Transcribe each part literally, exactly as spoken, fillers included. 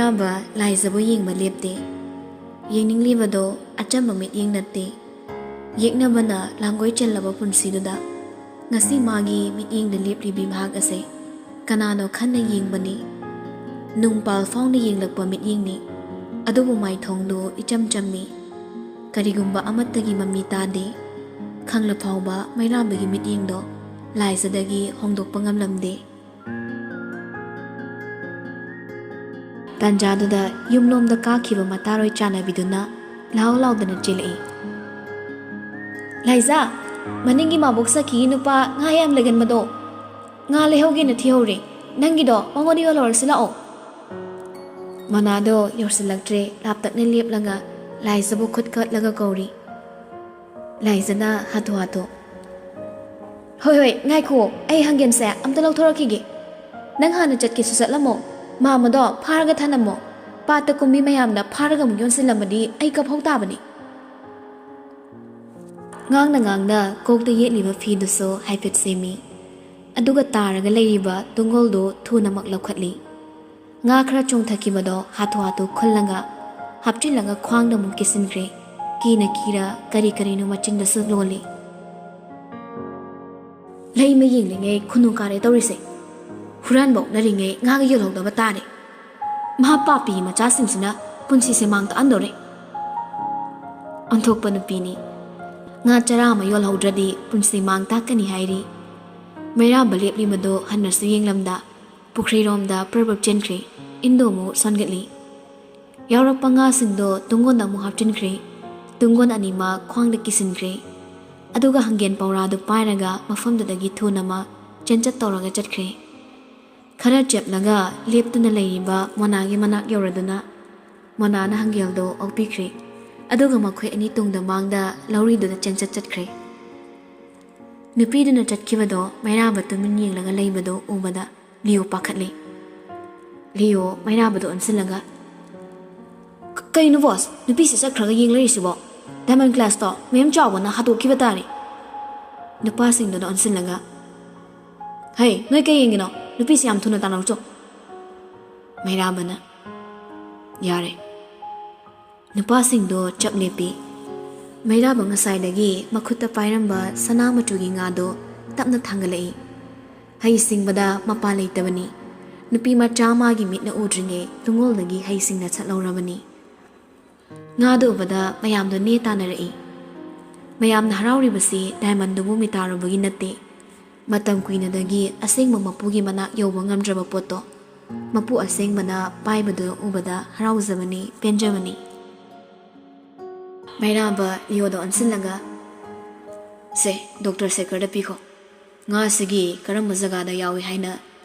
ꯑꯌꯥꯝꯕ ꯂꯥꯏꯖꯕꯨ ꯌꯦꯡꯕ ꯂꯦꯞꯇꯦ꯫ ꯌꯦꯡꯅꯤꯡꯂꯤꯕꯗꯣ ꯑꯆꯝꯕ ꯃꯤꯠꯌꯦꯡ ꯅꯠꯇꯦ꯫ ꯌꯦꯛꯅꯕꯅ ꯂꯥꯡꯒꯣꯏ ꯆꯜꯂꯕ ꯄꯨꯟꯁꯤꯗꯨꯗ ꯉꯁꯤ ꯃꯥꯒꯤ ꯃꯤꯠꯌꯦꯡꯗ ꯂꯦꯞꯂꯤꯕꯤ ꯃꯍꯥꯛ ꯑꯁꯦ ꯀꯅꯥꯅꯣ ꯈꯟꯅ ꯌꯦꯡꯕꯅꯤ꯫ ꯅꯨꯡꯄꯥꯜ ꯐꯥꯎꯅ ꯌꯦꯡꯂꯛꯄ ꯃꯤꯠꯌꯦꯡꯅꯤ꯫ ꯑꯗꯨꯕꯨ ꯃꯥꯏꯊꯣꯡꯗꯨ ꯏꯆꯝ ꯆꯝꯃꯤ꯫ ꯀꯔꯤꯒꯨꯝꯕ ꯑꯃꯠꯇꯒꯤ ꯃꯃꯤ ꯇꯥꯗꯦ꯫ ꯈꯪꯂ ꯐꯥꯎꯕ ꯃꯩꯔꯥꯕꯒꯤ ꯃꯤꯠꯌꯦꯡꯗꯣ ꯂꯥꯏꯖꯗꯒꯤ ꯍꯣꯡꯗꯣꯛꯄ ꯉꯝꯂꯝꯗꯦ꯫ ꯇꯥꯟꯖꯥꯗꯨꯗ ꯌꯨꯝꯂꯣꯝꯗ ꯀꯥꯈꯤꯕ ꯃꯇꯥꯔꯣꯏ ꯆꯥꯅꯕꯤꯗꯨꯅ ꯂꯍꯥꯎ ꯂꯥꯎꯗꯅ ꯆꯦꯜꯂꯛꯏ꯫ "ꯂꯥꯏꯖꯥ, ꯃꯅꯤꯡꯒꯤ ꯃꯥꯕꯣꯛ ꯁꯈꯤꯒꯤ ꯅꯨꯄꯥ ꯉꯥ ꯌꯥꯝ ꯂꯩꯒꯟꯕꯗꯣ, ꯉꯥ ꯂꯩꯍꯧꯒꯦꯅ ꯊꯤꯍꯧꯔꯦ꯫ ꯅꯪꯒꯤꯗꯣ ꯃꯉꯣꯟꯗ ꯌꯣꯜꯍꯧꯔꯁꯤ ꯂꯥꯛꯑꯣ꯫" ꯃꯣꯅꯥꯗꯣ ꯌꯧꯁꯤꯜꯂꯛꯇ꯭ꯔꯦ, ꯂꯥꯞꯇꯛꯅ ꯂꯦꯞꯂꯒ ꯂꯥꯏꯖꯕꯨ ꯈꯨꯠ ꯀꯠꯂꯒ ꯀꯧꯔꯤ꯫ ꯂꯥꯏꯖꯅ ꯍꯥꯊꯨ ꯍꯥꯊꯨ, "ꯍꯣꯏ, ꯍꯣꯏ, ꯉꯥꯏꯈꯨꯑꯣ, ꯑꯩ ꯍꯪꯒꯦꯟꯁꯦ ꯑꯝꯇ ꯂꯧꯊꯣꯔꯛꯈꯤꯒꯦ꯫ ꯅꯪ ꯍꯥꯟꯅ ꯆꯠꯀꯦꯁꯨ ꯆꯠꯂꯝꯃꯣ, ꯃꯥꯝꯃꯗꯣ ꯐꯥꯔꯒ ꯊꯅꯝꯃꯣ꯫ ꯄꯥꯠꯇ ꯀꯨꯝꯕꯤ ꯃꯌꯥꯝꯅ ꯐꯥꯔꯒ ꯑꯃꯨꯛ ꯌꯣꯟꯁꯤꯜꯂꯝꯃꯗꯤ ꯑꯩ ꯀꯐꯧ ꯇꯥꯕꯅꯤ꯫" ꯉꯥꯡꯅ ꯉꯥꯡꯅ ꯀꯣꯛꯇ ꯌꯦꯠꯂꯤꯕ ꯐꯤꯗꯨꯁꯨ ꯍꯥꯏꯐꯦꯠ ꯁꯦꯝꯃꯤ꯫ ꯑꯗꯨꯒ ꯇꯥꯔꯒ ꯂꯩꯔꯤꯕ ꯇꯨꯡꯒꯣꯜꯗꯨ ꯊꯨꯅꯃꯛ ꯂꯧꯈꯠꯂꯤ꯫ ꯉꯥ ꯈꯔ ꯆꯣꯡꯊꯈꯤꯕꯗꯣ ꯍꯥꯊꯨ ꯍꯥꯊꯨ ꯈꯨꯜꯂꯒ ꯍꯥꯞꯆꯤꯜꯂꯒ ꯈ꯭ꯋꯥꯡꯗ ꯑꯃꯨꯛ ꯀꯤꯁꯤꯟꯈ꯭ꯔꯦ꯫ ꯀꯤꯅ ꯀꯤꯔ ꯀꯔꯤ ꯀꯔꯤꯅꯣ ꯃꯆꯤꯟꯗꯁꯨ ꯂꯣꯜꯂꯤ꯫ "ꯂꯩꯃ ꯌꯦꯡꯂꯤꯉꯩ ꯈꯨꯅꯨ ꯀꯥꯔꯦ ꯇꯧꯔꯤꯁꯦ꯫ ꯍꯨꯔꯥꯟꯕ ꯑꯣꯛꯅꯔꯤꯉꯩ ꯉꯥꯒ ꯌꯣꯜꯍꯧꯗꯕ ꯇꯥꯔꯦ꯫ ꯃꯍꯥ ꯄꯥꯄꯤ ꯃꯆꯥꯁꯤꯡꯁꯤꯅ ꯄꯨꯟꯁꯤꯁꯦ ꯃꯥꯡ ꯇꯥꯛꯍꯟꯗꯧꯔꯦ꯫" ꯑꯣꯟꯊꯣꯛꯄ ꯅꯨꯄꯤꯅꯤ꯫ ꯉꯥ ꯆꯔꯥ ꯑꯃ ꯌꯣꯜꯍꯧꯗ꯭ꯔꯗꯤ ꯄꯨꯟꯁꯤ ꯃꯥꯡ ꯇꯥꯛꯀꯅꯤ ꯍꯥꯏꯔꯤ꯫ ꯃꯩꯔꯥꯕ ꯂꯦꯞꯂꯤꯕꯗꯣ ꯍꯟꯅꯁꯨ ꯌꯦꯡꯂꯝꯗ ꯄꯨꯈ꯭ꯔꯤꯔꯣꯝꯗ ꯄ꯭ꯔꯞ ꯄ꯭ꯔꯞ ꯆꯦꯟꯈ꯭ꯔꯦ꯫ ꯏꯟꯗꯣ ꯑꯃꯨꯛ ꯁꯣꯟꯒꯠꯂꯤ꯫ ꯌꯥꯎꯔꯛꯄ ꯉꯥꯁꯤꯡꯗꯣ ꯇꯨꯡꯒꯣꯟꯗ ꯑꯃꯨꯛ ꯍꯥꯞꯆꯤꯟꯈ꯭ꯔꯦ꯫ ꯇꯨꯡꯒꯣꯟ ꯑꯅꯤꯃꯛ ꯈ꯭ꯋꯥꯡꯗ ꯀꯤꯁꯤꯟꯈ꯭ꯔꯦ꯫ ꯑꯗꯨꯒ ꯍꯪꯒꯦꯟ ꯄꯧꯔꯥꯗꯨ ꯄꯥꯏꯔꯒ ꯃꯐꯝꯗꯨꯗꯒꯤ ꯊꯨꯅꯃꯛ ꯆꯦꯟꯆꯠ ꯇꯧꯔꯒ ꯆꯠꯈ꯭ꯔꯦ꯫ ꯈꯔ ꯆꯦꯞꯂꯒ ꯂꯦꯞꯇꯨꯅ ꯂꯩꯔꯤꯕ ꯃꯣꯅꯥꯒꯤ ꯃꯅꯥꯛ ꯌꯧꯔꯗꯨꯅ ꯃꯣꯅꯥꯅ ꯍꯪꯒꯦꯜꯗꯣ ꯑꯣꯛꯄꯤꯈ꯭ꯔꯦ꯫ ꯑꯗꯨꯒ ꯃꯈꯣꯏ ꯑꯅꯤ ꯇꯨꯡꯗ ꯃꯥꯡꯗ ꯂꯧꯔꯤꯗꯨꯗ ꯆꯦꯟꯆꯠ ꯆꯠꯈ꯭ꯔꯦ꯫ ꯅꯨꯄꯤꯗꯨꯅ ꯆꯠꯈꯤꯕꯗꯣ ꯃꯩꯔꯥꯕ ꯇꯨꯃꯤꯟ ꯌꯦꯡꯂꯒ ꯂꯩꯕꯗꯣ ꯎꯕꯗ ꯂꯤꯌꯣ ꯄꯥꯈꯠꯂꯦ꯫ ꯂꯤꯌꯣ ꯃꯩꯔꯥꯕꯗ ꯑꯣꯟꯁꯤꯜꯂꯒ, "ꯀ-, ꯀꯩꯅꯣ ꯕꯣꯁ, ꯅꯨꯄꯤꯁꯤ ꯆꯠꯈ꯭ꯔꯒ ꯌꯦꯡ ꯂꯩꯔꯤꯁꯤꯕꯣ? ꯗꯥꯏꯃꯟ ꯀ꯭ꯂꯥꯁꯇꯣ ꯃꯦꯝ ꯆꯥꯎꯕꯅ ꯍꯥꯠꯇꯣꯛꯈꯤꯕ ꯇꯥꯔꯦ꯫" ꯅꯨꯄꯥꯁꯤꯡꯗꯨꯅ ꯑꯣꯟꯁꯤꯜꯂꯒ, "ꯍꯩ, ꯅꯣꯏ ꯀꯩ ꯌꯦꯡꯉꯤꯅꯣ? ꯅꯨꯄꯤꯁꯤ ꯌꯥꯝ ꯊꯨꯅ ꯇꯥꯟꯅꯧꯆꯣ꯫" ꯃꯩꯔꯥꯕꯅ, "ꯌꯥꯔꯦ꯫" ꯅꯨꯄꯥꯁꯤꯡꯗꯣ ꯆꯞ ꯂꯦꯞꯄꯤ꯫ ꯃꯩꯔꯥꯕ ꯉꯁꯥꯏꯗꯒꯤ ꯃꯈꯨꯠꯇ ꯄꯥꯏꯔꯝꯕ ꯁꯅꯥ ꯃꯆꯨꯒꯤ ꯉꯥꯗꯣ ꯇꯞꯅ ꯊꯥꯡꯒꯠꯂꯛꯏ꯫ ꯍꯩ ꯁꯤꯡꯕꯗ ꯃꯄꯥ ꯂꯩꯇꯕꯅꯤ꯫ ꯅꯨꯄꯤ ꯃꯆꯥ ꯑꯃꯒꯤ ꯃꯤꯠꯅ ꯎꯗ꯭ꯔꯤꯉꯩ ꯇꯨꯡꯒꯣꯜꯗꯒꯤ ꯍꯩ ꯁꯤꯡꯅ ꯁꯠꯍꯧꯔꯕꯅꯤ꯫ ꯉꯥꯗꯨ ꯎꯕꯗ ꯃꯌꯥꯝꯗꯣ ꯅꯦ ꯇꯥꯅꯔꯛꯏ꯫ ꯃꯌꯥꯝꯅ ꯍꯔꯥꯎꯔꯤꯕꯁꯤ ꯗꯥꯏꯃꯟꯗꯨꯕꯨ ꯃꯤꯇꯥꯔꯨꯕꯒꯤ ꯅꯠꯇꯦ꯫ ꯃꯇꯝ ꯀꯨꯏꯅꯗꯒꯤ ꯑꯁꯦꯡꯕ ꯃꯄꯨꯒꯤ ꯃꯅꯥꯛ ꯌꯧꯕ ꯉꯝꯗ꯭ꯔꯕ ꯄꯣꯠꯇꯣ ꯃꯄꯨ ꯑꯁꯦꯡꯕꯅ ꯄꯥꯏꯕꯗꯨ ꯎꯕꯗ ꯍꯔꯥꯎꯖꯕꯅꯤ, ꯄꯦꯟꯖꯕꯅꯤ꯫ ꯃꯩꯔꯥꯕ ꯂꯤꯑꯣꯗ ꯑꯣꯟꯁꯤꯜꯂꯒ, "ꯁꯦ, ꯗꯣꯛꯇꯔ ꯁꯦꯈꯔꯗ ꯄꯤꯈꯣ꯫ ꯉꯥꯁꯤꯒꯤ ꯀꯔꯝꯕ ꯖꯒꯥꯗ ꯌꯥꯎꯏ ꯍꯥꯏꯅ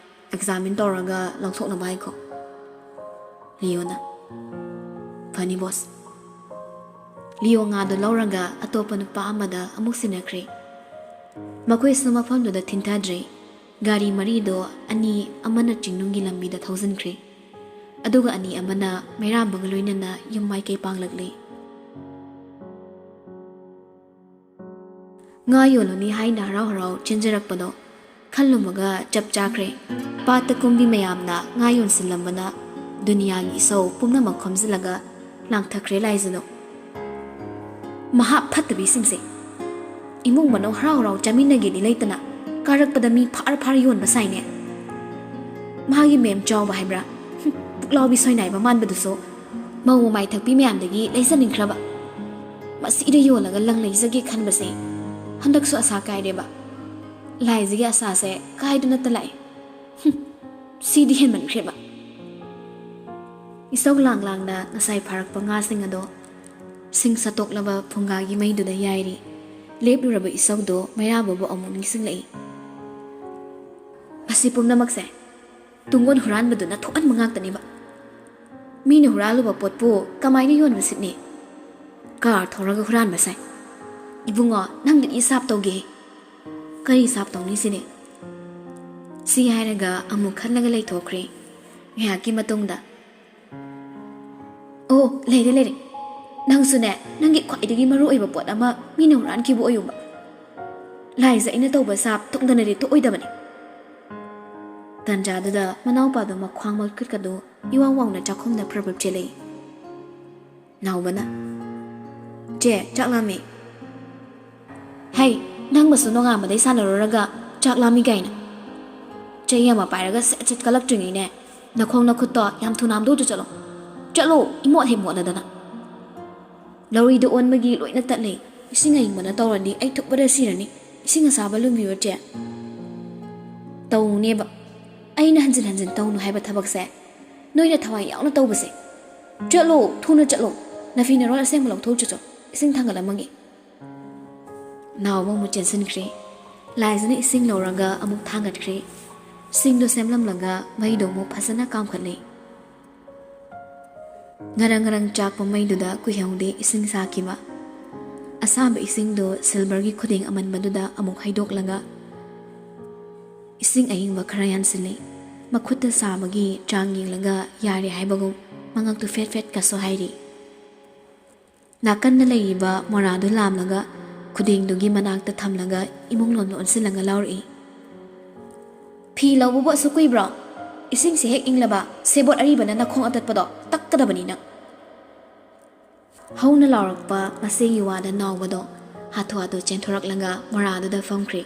ꯑꯦꯛꯖꯥꯃꯤꯟ ꯇꯧꯔꯒ ꯂꯧꯊꯣꯛꯅꯕ ꯍꯥꯏꯈꯣ꯫" ꯂꯤꯑꯣꯅ, "ꯐꯅꯤ ꯕꯣꯁ꯫" ꯂꯤꯑꯣ ꯉꯥꯗꯨ ꯂꯧꯔꯒ ꯑꯇꯣꯞꯄ ꯅꯨꯄꯥ ꯑꯃꯗ ꯑꯃꯨꯛ ꯁꯤꯟꯅꯈ꯭ꯔꯦ꯫ ꯃꯈꯣꯏꯁꯨ ꯃꯐꯝꯗꯨꯗ ꯊꯤꯟꯊꯗ꯭ꯔꯦ꯫ ꯒꯥꯔꯤ ꯃꯔꯤꯗꯣ ꯑꯅꯤ ꯑꯃꯅ ꯆꯤꯡꯅꯨꯡꯒꯤ ꯂꯝꯕꯤꯗ ꯊꯧꯖꯤꯟꯈ꯭ꯔꯦ, ꯑꯗꯨꯒ ꯑꯅꯤ ꯑꯃꯅ ꯃꯩꯔꯥꯕꯒ ꯂꯣꯏꯅꯅ ꯌꯨꯝ ꯃꯥꯏꯀꯩ ꯄꯥꯡꯂꯛꯂꯤ꯫ ꯉꯥ ꯌꯣꯜꯂꯨꯅꯤ ꯍꯥꯏꯅ ꯍꯔꯥꯎ ꯍꯔꯥꯎ ꯆꯦꯟꯖꯔꯛꯄꯗꯣ ꯈꯜꯂꯨꯕꯒ ꯆꯞ ꯆꯥꯈ꯭ꯔꯦ꯫ ꯄꯥꯠꯇ ꯀꯨꯝꯕꯤ ꯃꯌꯥꯝꯅ ꯉꯥ ꯌꯣꯟꯁꯤꯜꯂꯝꯕꯅ ꯗꯨꯅꯤꯌꯥꯒꯤ ꯏꯁꯧ ꯄꯨꯝꯅꯃꯛ ꯈꯣꯝꯖꯤꯜꯂꯒ ꯂꯥꯡꯊꯈ꯭ꯔꯦ ꯂꯥꯏꯖꯗꯣ꯫ "ꯃꯍꯥꯛ ꯐꯠꯇꯕꯤꯁꯤꯡꯁꯦ꯫ ꯏꯃꯨꯡ ꯃꯅꯨꯡ ꯍꯔꯥꯎ ꯍꯔꯥꯎ ꯆꯥꯃꯤꯟꯅꯒꯦꯗꯤ ꯂꯩꯇꯅ ꯀꯥꯔꯛꯄꯗ ꯃꯤ ꯐꯥꯔ ꯐꯥꯔ ꯌꯣꯟꯕ ꯁꯥꯏꯅꯦ꯫ ꯃꯥꯒꯤ ꯃꯦꯝ ꯆꯥꯎꯕ ꯍꯥꯏꯕ꯭ꯔꯥ? ꯍꯨꯝ, ꯄꯨꯛꯂꯥꯎꯕꯤ ꯁꯣꯏꯅꯥꯏꯕ ꯃꯥꯟꯕꯗꯨꯁꯨ ꯃꯧ ꯃꯃꯥꯏ ꯊꯛꯄꯤ ꯃꯌꯥꯝꯗꯒꯤ ꯂꯩꯖꯅꯤꯡꯈ꯭ꯔꯕ꯫ ꯃꯁꯤꯗ ꯌꯣꯜꯂꯒ ꯂꯪ ꯂꯩꯖꯒꯦ ꯈꯟꯕꯁꯦ ꯍꯟꯗꯛꯁꯨ ꯑꯁꯥ ꯀꯥꯏꯔꯦꯕ꯫ ꯂꯥꯏꯖꯒꯤ ꯑꯁꯥꯁꯦ ꯀꯥꯏꯗꯨꯅꯠꯇ ꯂꯥꯛꯑꯦ꯫ ꯍꯨꯝ, ꯁꯤꯗꯤ ꯍꯦꯟꯃꯟꯈ꯭ꯔꯦꯕ꯫" ꯏꯁꯧ ꯂꯥꯡ ꯂꯥꯡꯅ ꯉꯁꯥꯏ ꯐꯥꯔꯛꯄ ꯉꯥꯁꯤꯡ ꯑꯗꯣ ꯁꯤꯡ ꯁꯠꯇꯣꯛꯂꯕ ꯐꯨꯡꯒꯥꯒꯤ ꯃꯩꯗꯨꯗ ꯌꯥꯏꯔꯤ꯫ ꯂꯦꯞꯂꯨꯔꯕ ꯏꯁꯧꯗꯣ ꯃꯩꯔꯥꯕꯕꯨ ꯑꯃꯨꯛ ꯅꯤꯡꯁꯤꯡꯂꯛꯏ꯫ "ꯃꯁꯤ ꯄꯨꯝꯅꯃꯛꯁꯦ ꯇꯨꯡꯒꯣꯟ ꯍꯨꯔꯥꯟꯕꯗꯨꯅ ꯊꯣꯛꯍꯟꯕ ꯉꯥꯛꯇꯅꯦꯕ꯫ ꯃꯤꯅ ꯍꯨꯔꯥꯜꯂꯨꯕ ꯄꯣꯠꯄꯨ ꯀꯃꯥꯏꯅ ꯌꯣꯟꯕ ꯁꯤꯠꯅꯤ? ꯀꯥꯔ ꯊꯧꯔꯒ ꯍꯨꯔꯥꯟꯕ ꯁꯥꯏ꯫ ꯏꯕꯨꯡꯉꯣ, ꯅꯪꯒꯤꯗꯤ ꯁꯥꯞ ꯇꯧꯒꯦ꯫ ꯀꯔꯤ ꯁꯥꯞ ꯇꯧꯅꯤ ꯁꯤꯅꯤ?" ꯁꯤ ꯍꯥꯏꯔꯒ ꯑꯃꯨꯛ ꯈꯜꯂꯒ ꯂꯩꯊꯣꯛꯈ꯭ꯔꯦ꯫ ꯉꯥꯏꯍꯥꯛꯀꯤ ꯃꯇꯨꯡꯗ, "ꯑꯣ, ꯂꯩꯔꯦ, ꯂꯩꯔꯦ꯫ ꯅꯪꯁꯨꯅꯦ, ꯅꯪꯒꯤ ꯈ꯭ꯋꯥꯏꯗꯒꯤ ꯃꯔꯨ ꯑꯣꯏꯕ ꯄꯣꯠ ꯑꯃ ꯃꯤꯅ ꯍꯨꯔꯥꯟꯈꯤꯕ ꯑꯣꯏꯌꯨꯕ꯫ ꯂꯥꯏꯖ, ꯑꯩꯅ ꯇꯧꯕ ꯁꯥꯞ ꯇꯣꯡꯗꯅꯗꯤ ꯇꯣꯛꯑꯣꯏꯗꯕꯅꯤ꯫" ꯇꯟꯖꯥꯗꯨꯗ ꯃꯅꯥꯎꯄꯥꯗꯣ ꯃꯈ꯭ꯋꯥꯡ ꯃꯈꯨꯠꯀꯗꯣ ꯏꯋꯥꯡ ꯋꯥꯡꯅ ꯆꯥꯛꯈꯨꯝꯗ ꯄ꯭ꯔꯞ ꯄ꯭ꯔꯞ ꯆꯦꯜꯂꯛꯏ꯫ ꯅꯥꯎꯕꯅ, "ꯆꯦ, ꯆꯥꯛ ꯂꯥꯝꯃꯦ꯫" "ꯍꯩ, ꯅꯪꯕꯨꯁꯨ ꯅꯣꯡꯉꯥꯟꯕꯗꯩ ꯁꯥꯟꯅꯔꯨꯔꯒ ꯆꯥꯛ ꯂꯥꯝꯃꯤ ꯀꯥꯏꯅ꯫ ꯆꯩ ꯑꯃ ꯄꯥꯏꯔꯒ ꯁꯦꯠ ꯁꯦꯠ ꯀꯜꯂꯛꯇ꯭ꯔꯤꯉꯩꯅꯦ, ꯅꯈꯣꯡ ꯅꯈꯨꯠꯇꯣ ꯌꯥꯝ ꯊꯨꯅ ꯍꯥꯝꯗꯣꯛꯇꯨ ꯆꯠꯂꯣ꯫ ꯆꯠꯂꯣ, ꯏꯃꯣꯠ ꯍꯦꯛ ꯃꯣꯠꯅꯗꯅ꯫ ꯂꯧꯔꯤꯗꯣ ꯑꯣꯟꯕꯒꯤ ꯂꯣꯏꯅ ꯇꯠꯂꯦ꯫ ꯏꯁꯤꯡ ꯑꯏꯪꯕꯅ ꯇꯧꯔꯗꯤ ꯑꯩ ꯊꯨꯞꯄꯗ ꯁꯤꯔꯅꯤ꯫ ꯏꯁꯤꯡ ꯑꯁꯥꯕ ꯂꯨꯝꯕꯤꯌꯣ, ꯆꯦ꯫" "ꯇꯧꯅꯦꯕ꯫ ꯑꯩꯅ ꯍꯟꯖꯤꯟ ꯍꯟꯖꯤꯟ ꯇꯧꯅꯨ ꯍꯥꯏꯕ ꯊꯕꯛꯁꯦ ꯅꯣꯏꯅ ꯊꯋꯥꯏ ꯌꯥꯎꯅ ꯇꯧꯕꯁꯦ꯫ ꯆꯠꯂꯣ, ꯊꯨꯅ ꯆꯠꯂꯣ꯫ ꯅꯐꯤ ꯅꯔꯣꯜ ꯑꯁꯦꯡꯕ ꯂꯧꯊꯣꯛꯎ ꯆꯠꯆꯣ꯫ ꯏꯁꯤꯡ ꯊꯥꯡꯒꯠꯂꯝꯃꯒꯦ꯫" ꯅꯥꯎꯕ ꯑꯃꯨꯛ ꯆꯦꯟꯁꯤꯟꯈ꯭ꯔꯦ꯫ ꯂꯥꯏꯖꯅ ꯏꯁꯤꯡ ꯂꯧꯔꯒ ꯑꯃꯨꯛ ꯊꯥꯡꯒꯠꯈ꯭ꯔꯦ꯫ ꯁꯤꯡꯗꯣ ꯁꯦꯝꯂꯝꯂꯒ ꯃꯩꯗꯣ ꯑꯃꯨꯛ ꯐꯖꯅ ꯀꯥꯝꯈꯠꯂꯦ꯫ ꯉꯔꯪ ꯉꯔꯪ ꯆꯥꯛꯄ ꯃꯩꯗꯨꯗ ꯀꯨꯏꯍꯧꯗꯦ ꯏꯁꯤꯡ ꯁꯥꯈꯤꯕ꯫ ꯑꯁꯥꯕ ꯏꯁꯤꯡꯗꯣ ꯁꯤꯜꯚꯔꯒꯤ ꯈꯨꯗꯦꯡ ꯑꯃꯟꯕꯗꯨꯗ ꯑꯃꯨꯛ ꯍꯩꯗꯣꯛꯂꯒ ꯏꯁꯤꯡ ꯑꯏꯪꯕ ꯈꯔ ꯌꯥꯟꯁꯤꯜꯂꯤ꯫ ꯃꯈꯨꯠꯇ ꯁꯥꯕꯒꯤ ꯆꯥꯡ ꯌꯦꯡꯂꯒ ꯌꯥꯔꯦ ꯍꯥꯏꯕꯒꯨꯝ ꯃꯉꯛꯇꯨ ꯐꯦꯠ ꯐꯦꯠꯀꯁꯨ ꯍꯥꯏꯔꯤ꯫ ꯅꯥꯀꯟꯗ ꯂꯩꯔꯤꯕ ꯃꯣꯔꯥꯗꯨ ꯂꯥꯝꯂꯒ ꯈꯨꯗꯦꯡꯗꯨꯒꯤ ꯃꯅꯥꯛꯇ ꯊꯝꯂꯒ ꯏꯃꯨꯡ ꯂꯣꯝꯗ ꯑꯣꯟꯁꯤꯜꯂꯒ ꯂꯥꯎꯔꯛꯏ, "ꯐꯤ ꯂꯧꯕꯕꯨ ꯑꯁꯨꯛ ꯀꯨꯏꯕ꯭ꯔꯣ? ꯏꯁꯤꯡꯁꯦ ꯍꯦꯛ ꯏꯪꯂꯕ ꯁꯦꯕꯣꯠ ꯑꯔꯤꯕꯅ ꯅꯈꯣꯡ ꯑꯇꯠꯄꯗꯣ ꯇꯛꯀꯗꯕꯅꯤ ꯅꯪ!" ꯍꯧꯅ ꯂꯥꯎꯔꯛꯄ ꯃꯆꯦꯒꯤ ꯋꯥꯗ ꯅꯥꯎꯕꯗꯣ ꯍꯥꯊꯨ ꯍꯥꯊꯨ ꯆꯦꯟꯊꯣꯔꯛꯂꯒ ꯃꯣꯔꯥꯗꯨꯗ ꯐꯝꯈ꯭ꯔꯦ꯫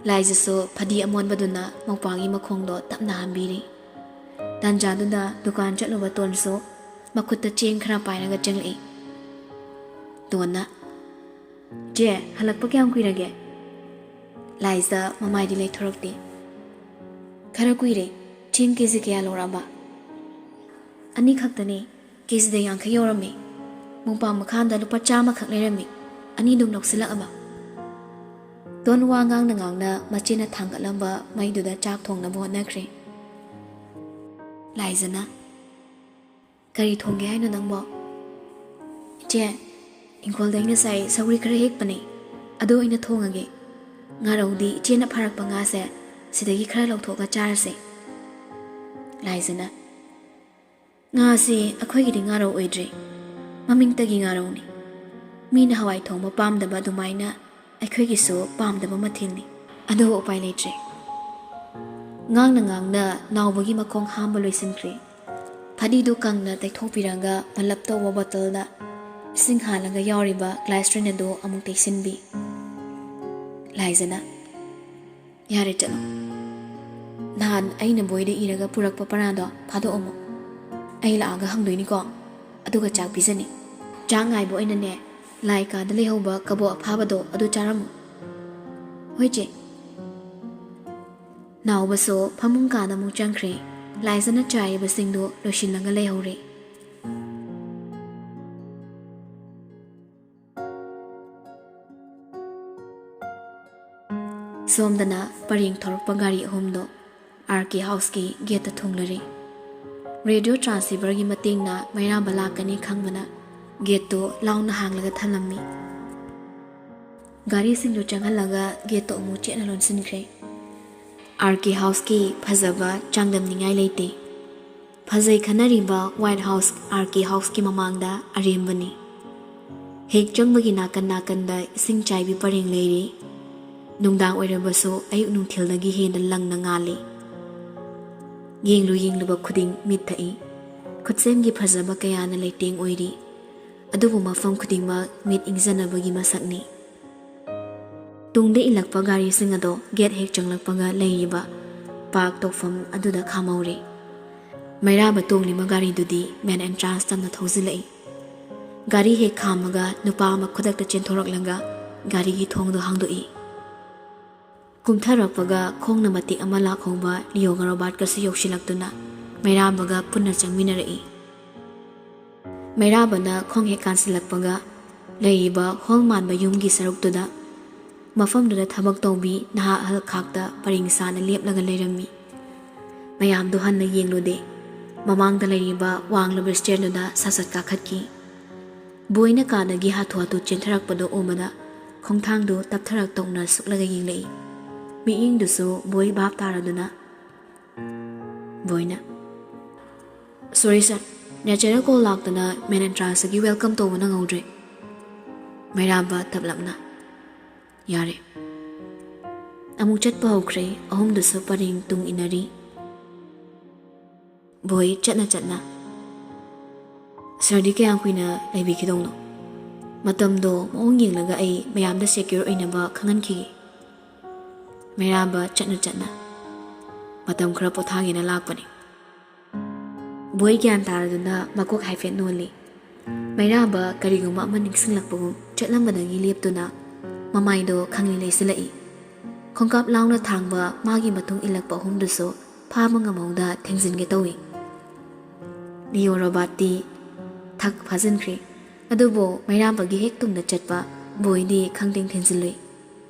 ꯂꯥꯏꯖꯁꯨ ꯐꯗꯤ ꯑꯃꯣꯟꯕꯗꯨꯅ ꯃꯧꯄ꯭ꯋꯥꯒꯤ ꯃꯈꯣꯡꯗꯣ ꯇꯞꯅ ꯍꯥꯝꯕꯤꯔꯤ꯫ ꯇꯥꯟꯖꯥꯗꯨꯗ ꯗꯨꯀꯥꯟ ꯆꯠꯂꯨꯕ ꯇꯣꯟꯁꯨ ꯃꯈꯨꯠꯇ ꯆꯦꯡ ꯈꯔ ꯄꯥꯏꯔꯒ ꯆꯪꯂꯛꯏ꯫ ꯇꯣꯟꯅ, "ꯆꯦ, ꯍꯜꯂꯛꯄ ꯀꯌꯥꯝ ꯀꯨꯏꯔꯒꯦ?" ꯂꯥꯏꯖ ꯃꯃꯥꯏꯗꯤ ꯂꯩꯊꯣꯔꯛꯇꯦ꯫ "ꯈꯔ ꯀꯨꯏꯔꯦ꯫ ꯆꯦꯡ ꯀꯦ ꯖꯤ ꯀꯌꯥ ꯂꯧꯔꯛꯑꯕ?" "ꯑꯅꯤꯈꯛꯇꯅꯦ꯫ ꯀꯦ ꯖꯤꯗ ꯌꯥꯡꯈꯩ ꯌꯧꯔꯝꯃꯤ꯫ ꯃꯣꯝꯄꯥꯛ ꯃꯈꯥꯗ ꯂꯨꯄꯥ ꯆꯥꯝꯃꯈꯛ ꯂꯩꯔꯝꯃꯤ꯫ ꯑꯅꯤ ꯑꯗꯨꯝ ꯂꯧꯁꯤꯜꯂꯛꯑꯕ꯫" ꯇꯣꯟ ꯋꯥ ꯉꯥꯡꯅ ꯉꯥꯡꯅ ꯃꯆꯦꯅ ꯊꯥꯡꯒꯠꯂꯝꯕ ꯃꯩꯗꯨꯗ ꯆꯥꯛ ꯊꯣꯡꯅꯕ ꯍꯣꯠꯅꯈ꯭ꯔꯦ꯫ ꯂꯥꯏꯖꯅ, "ꯀꯔꯤ ꯊꯣꯡꯒꯦ ꯍꯥꯏꯅꯣ ꯅꯪꯕꯣ?" "ꯏꯆꯦ, ꯏꯪꯈꯣꯜꯗꯩ ꯉꯁꯥꯏ ꯁꯧꯒ꯭ꯔꯤ ꯈꯔ ꯍꯦꯛꯄꯅꯦ, ꯑꯗꯨ ꯑꯣꯏꯅ ꯊꯣꯡꯉꯒꯦ꯫ ꯉꯥꯔꯧꯗꯤ ꯏꯆꯦꯅ ꯐꯥꯔꯛꯄ ꯉꯥꯁꯦ ꯁꯤꯗꯒꯤ ꯈꯔ ꯂꯧꯊꯣꯛꯑꯒ ꯆꯥꯔꯁꯦ꯫" ꯂꯥꯏꯖꯅ, "ꯉꯥꯁꯤ ꯑꯩꯈꯣꯏꯒꯤꯗꯤ ꯉꯥꯔꯧ ꯑꯣꯏꯗ꯭ꯔꯦ, ꯃꯃꯤꯡꯇꯒꯤ ꯉꯥꯔꯧꯅꯤ꯫ ꯃꯤꯅ ꯍꯋꯥꯏ ꯊꯣꯡꯕ ꯄꯥꯝꯗꯕ ꯑꯗꯨꯃꯥꯏꯅ ꯑꯩꯈꯣꯏꯒꯤꯁꯨ ꯄꯥꯝꯗꯕ ꯃꯊꯦꯜꯅꯤ, ꯑꯗꯨꯕꯨ ꯎꯄꯥꯏ ꯂꯩꯇ꯭ꯔꯦ꯫" ꯉꯥꯡꯅ ꯉꯥꯡꯅ ꯅꯥꯎꯕꯒꯤ ꯃꯈꯣꯡ ꯍꯥꯝꯕ ꯂꯣꯏꯁꯤꯟꯈ꯭ꯔꯦ꯫ ꯐꯗꯤꯗꯨ ꯀꯪꯅ ꯇꯩꯊꯣꯛꯄꯤꯔꯒ ꯃꯜꯂꯞ ꯇꯧꯕ ꯕꯣꯇꯜꯗ ꯏꯁꯤꯡ ꯍꯥꯜꯂꯒ ꯌꯥꯎꯔꯤꯕ ꯒ꯭ꯂꯥꯏꯁꯔꯤꯟ ꯑꯗꯨ ꯑꯃꯨꯛ ꯇꯩꯁꯤꯟꯕꯤ꯫ ꯂꯥꯏꯖꯅ, "ꯌꯥꯔꯦ, ꯆꯠꯂꯣ꯫ ꯅꯍꯥꯟ ꯑꯩꯅ ꯕꯣꯏꯗ ꯏꯔꯒ ꯄꯨꯔꯛꯄ ꯄꯔꯥꯗꯣ ꯐꯥꯗꯣꯛꯑꯝꯃꯣ꯫ ꯑꯩ ꯂꯥꯛꯑꯒ ꯍꯪꯗꯣꯏꯅꯤꯀꯣ, ꯑꯗꯨꯒ ꯆꯥꯛ ꯄꯤꯖꯅꯤ꯫ ꯆꯥꯛ ꯉꯥꯏꯕ ꯑꯣꯏꯅꯅꯦ, ꯂꯥꯏ ꯀꯥꯗ ꯂꯩꯍꯧꯕ ꯀꯕꯣꯛ ꯑꯐꯥꯕꯗꯣ ꯑꯗꯨ ꯆꯥꯔꯝꯃꯨ꯫" "ꯍꯣꯏ, ꯆꯦ꯫" ꯅꯥꯎꯕꯁꯨ ꯐꯃꯨꯡ ꯀꯥꯗ ꯑꯃꯨꯛ ꯆꯪꯈ꯭ꯔꯦ꯫ ꯂꯥꯏꯖꯅ ꯆꯥꯏꯔꯤꯕꯁꯤꯡꯗꯨ ꯂꯣꯏꯁꯤꯜꯂꯒ ꯂꯩꯍꯧꯔꯦ꯫ ꯁꯣꯝꯗꯅ ꯄꯔꯦꯡ ꯊꯧꯔꯛꯄ ꯒꯥꯔꯤ ꯑꯍꯨꯝꯗꯣ ꯑꯥꯔ ꯀꯦ ꯍꯥꯎꯁꯀꯤ ꯒꯦꯠꯇ ꯊꯨꯡꯂꯔꯦ꯫ ꯔꯦꯗꯤꯑꯣ ꯇ꯭ꯔꯥꯟꯁꯤꯚꯔꯒꯤ ꯃꯇꯦꯡꯅ ꯃꯩꯔꯥꯕ ꯂꯥꯛꯀꯅꯤ ꯈꯪꯕꯅ ꯒꯦꯠꯇꯨ ꯂꯥꯎꯅ ꯍꯥꯡꯂꯒ ꯊꯝꯂꯝꯃꯤ꯫ ꯒꯥꯔꯤꯁꯤꯡꯗꯨ ꯆꯪꯍꯜꯂꯒ ꯒꯦꯠꯇꯨ ꯑꯃꯨꯛ ꯆꯦꯠꯅ ꯂꯣꯟꯁꯤꯟꯈ꯭ꯔꯦ꯫ ꯑꯥꯔ ꯀꯦ ꯍꯥꯎꯁꯀꯤ ꯐꯖꯕ ꯆꯥꯡꯗꯝꯅꯤꯡꯉꯥꯏ ꯂꯩꯇꯦ꯫ ꯐꯖꯩ ꯈꯟꯅꯔꯤꯕ ꯋꯥꯏꯠ ꯍꯥꯎꯁ ꯑꯥꯔ ꯀꯦ ꯍꯥꯎꯁꯀꯤ ꯃꯃꯥꯡꯗ ꯑꯔꯦꯝꯕꯅꯤ꯫ ꯍꯦꯛ ꯆꯪꯕꯒꯤ ꯅꯥꯀꯟ ꯅꯥꯀꯟꯗ ꯏꯁꯤꯡ ꯆꯥꯏꯕꯤ ꯄꯔꯦꯡ ꯂꯩꯔꯤ꯫ ꯅꯨꯡꯗꯥꯡ ꯑꯣꯏꯔꯕꯁꯨ ꯑꯌꯨꯛ ꯅꯨꯡꯊꯤꯜꯗꯒꯤ ꯍꯦꯟꯅ ꯂꯪꯅ ꯉꯥꯜꯂꯤ꯫ ꯌꯦꯡꯂꯨ ꯌꯦꯡꯂꯨꯕ ꯈꯨꯗꯤꯡ ꯃꯤꯠ ꯊꯛꯏ꯫ ꯈꯨꯠꯁꯦꯝꯒꯤ ꯐꯖꯕ ꯀꯌꯥꯅ ꯂꯩꯇꯦꯡ ꯑꯣꯏꯔꯤ꯫ ꯑꯗꯨꯕꯨ ꯃꯐꯝ ꯈꯨꯗꯤꯡꯃꯛ ꯃꯤꯠ ꯏꯪꯖꯅꯕꯒꯤ ꯃꯁꯛꯅꯤ꯫ ꯇꯨꯡꯗ ꯏꯜꯂꯛꯄ ꯒꯥꯔꯤꯁꯤꯡ ꯑꯗꯣ ꯒꯦꯠ ꯍꯦꯛ ꯆꯪꯂꯛꯄꯒ ꯂꯩꯔꯤꯕ ꯄꯥꯔꯛ ꯇꯧꯐꯝ ꯑꯗꯨꯗ ꯈꯥꯝꯍꯧꯔꯦ꯫ ꯃꯩꯔꯥꯕ ꯇꯣꯡꯂꯤꯕ ꯒꯥꯔꯤꯗꯨꯗꯤ ꯃꯦꯟ ꯑꯦꯟꯇ꯭ꯔꯥꯟꯁ ꯇꯝꯅ ꯊꯧꯖꯤꯜꯂꯛꯏ꯫ ꯒꯥꯔꯤ ꯍꯦꯛ ꯈꯥꯝꯃꯒ ꯅꯨꯄꯥ ꯑꯃ ꯈꯨꯗꯛꯇ ꯆꯦꯟꯊꯣꯔꯛꯂꯒ ꯒꯥꯔꯤꯒꯤ ꯊꯣꯡꯗꯨ ꯍꯥꯡꯗꯣꯛꯏ꯫ ꯀꯨꯝꯊꯔꯛꯄꯒ ꯈꯣꯡꯅ ꯃꯇꯦꯛ ꯑꯃ ꯂꯥꯛꯍꯧꯕ ꯂꯤꯌꯣꯒ ꯔꯣꯕꯥꯔꯠꯀꯁꯨ ꯌꯧꯁꯤꯜꯂꯛꯇꯨꯅ ꯃꯩꯔꯥꯕꯒ ꯄꯨꯟꯅ ꯆꯪꯃꯤꯟꯅꯔꯛꯏ꯫ ꯃꯩꯔꯥꯕꯅ ꯈꯣꯡ ꯍꯦꯛ ꯀꯥꯟꯁꯤꯜꯂꯛꯄꯒ ꯂꯩꯔꯤꯕ ꯍꯣꯜ ꯃꯥꯟꯕ ꯌꯨꯝꯒꯤ ꯁꯔꯨꯛꯇꯨꯗ, ꯃꯐꯝꯗꯨꯗ ꯊꯕꯛ ꯇꯧꯕꯤ ꯅꯍꯥ ꯑꯍꯜ ꯈꯥꯛꯇ ꯄꯔꯦꯡ ꯁꯥꯅ ꯂꯦꯞꯂꯒ ꯂꯩꯔꯝꯃꯤ꯫ ꯃꯌꯥꯝꯗꯨ ꯍꯟꯅ ꯌꯦꯡꯂꯨꯗꯦ꯫ ꯃꯃꯥꯡꯗ ꯂꯩꯔꯤꯕ ꯋꯥꯡꯂꯕ ꯁ꯭ꯇꯦꯌꯔꯗꯨꯗ ꯁꯠ ꯁꯠ ꯀꯥꯈꯠꯈꯤ꯫ ꯕꯣꯏꯅ ꯀꯥꯗꯒꯤ ꯍꯥꯊꯨ ꯍꯥꯊꯨ ꯆꯦꯟꯊꯔꯛꯄꯗꯨ ꯎꯕꯗ ꯈꯣꯡꯊꯥꯡꯗꯨ ꯇꯞꯊꯔꯛ ꯇꯧꯅ ꯁꯨꯛꯂꯒ ꯌꯦꯡꯂꯛꯏ꯫ ꯃꯤꯠꯌꯦꯡꯗꯨꯁꯨ ꯕꯣꯏ ꯚꯥꯞ ꯇꯥꯔꯗꯨꯅ, ꯕꯣꯏꯅ, "ꯁꯣꯔꯤ ꯁꯥꯔ, ꯅꯦꯆꯔꯦꯜ ꯀꯣꯜ ꯂꯥꯛꯇꯅ ꯃꯦꯟ ꯑꯦꯟꯇ꯭ꯔꯥꯟꯁꯇꯒꯤ ꯋꯦꯜꯀꯝ ꯇꯧꯕ ꯅꯪꯍꯧꯗ꯭ꯔꯦ꯫" ꯃꯩꯔꯥꯕ ꯇꯞꯂꯞꯅ, "ꯌꯥꯔꯦ꯫" ꯑꯃꯨꯛ ꯆꯠꯄ ꯍꯧꯈ꯭ꯔꯦ꯫ ꯑꯍꯨꯝꯗꯨꯁꯨ ꯄꯔꯦꯡ ꯇꯨꯡ ꯏꯟꯅꯔꯤ꯫ ꯕꯣꯏ ꯆꯠꯅ ꯆꯠꯅ, ꯁꯥꯔꯗꯤ ꯀꯌꯥꯝ ꯀꯨꯏꯅ ꯂꯩꯕꯤꯈꯤꯗꯧꯅꯣ? ꯃꯇꯝꯗꯣ ꯃꯑꯣꯡ ꯌꯦꯡꯂꯒ ꯑꯩ ꯃꯌꯥꯝꯗ ꯁꯦꯀ꯭ꯌꯣꯔ ꯑꯣꯏꯅꯕ ꯈꯪꯍꯟꯈꯤꯒꯦ꯫ ꯃꯩꯔꯥꯕ ꯆꯠꯅ ꯆꯠꯅ ꯃꯇꯝ ꯈꯔ ꯄꯣꯊꯥꯒꯦꯅ ꯂꯥꯛꯄꯅꯤ꯫ ꯕꯣꯏ ꯒ꯭ꯌꯥꯟ ꯇꯥꯔꯗꯨꯅ ꯃꯀꯣꯛ ꯍꯥꯏꯐꯦꯠ ꯅꯣꯜꯂꯤ꯫ ꯃꯩꯔꯥꯕ ꯀꯔꯤꯒꯨꯝꯕ ꯑꯃ ꯅꯤꯡꯁꯤꯡꯂꯛꯄꯒꯨꯝ ꯆꯠꯂꯝꯕꯗꯒꯤ ꯂꯦꯞꯇꯨꯅ ꯃꯃꯥꯏꯗꯣ ꯈꯪꯂꯤ ꯂꯩꯁꯤꯜꯂꯛꯏ꯫ ꯈꯣꯡꯀꯥꯞ ꯂꯥꯎꯅ ꯊꯥꯡꯕ ꯃꯥꯒꯤ ꯃꯇꯨꯡ ꯏꯜꯂꯛꯄ ꯑꯍꯨꯝꯗꯨꯁꯨ ꯐꯥꯕ ꯉꯝꯍꯧꯗ ꯊꯦꯡꯖꯤꯟꯒꯦ ꯇꯧꯏ꯫ ꯂꯤꯑꯣ ꯔꯣꯕꯥꯔꯠꯇꯤ ꯊꯛ ꯐꯥꯖꯤꯟꯈ꯭ꯔꯦ꯫ ꯑꯗꯨꯕꯨ ꯃꯩꯔꯥꯕꯒꯤ ꯍꯦꯛ ꯇꯨꯡꯗ ꯆꯠꯄ ꯕꯣꯏꯗꯤ ꯈꯪꯊꯦꯡ ꯊꯦꯡꯖꯤꯜꯂꯨꯏ꯫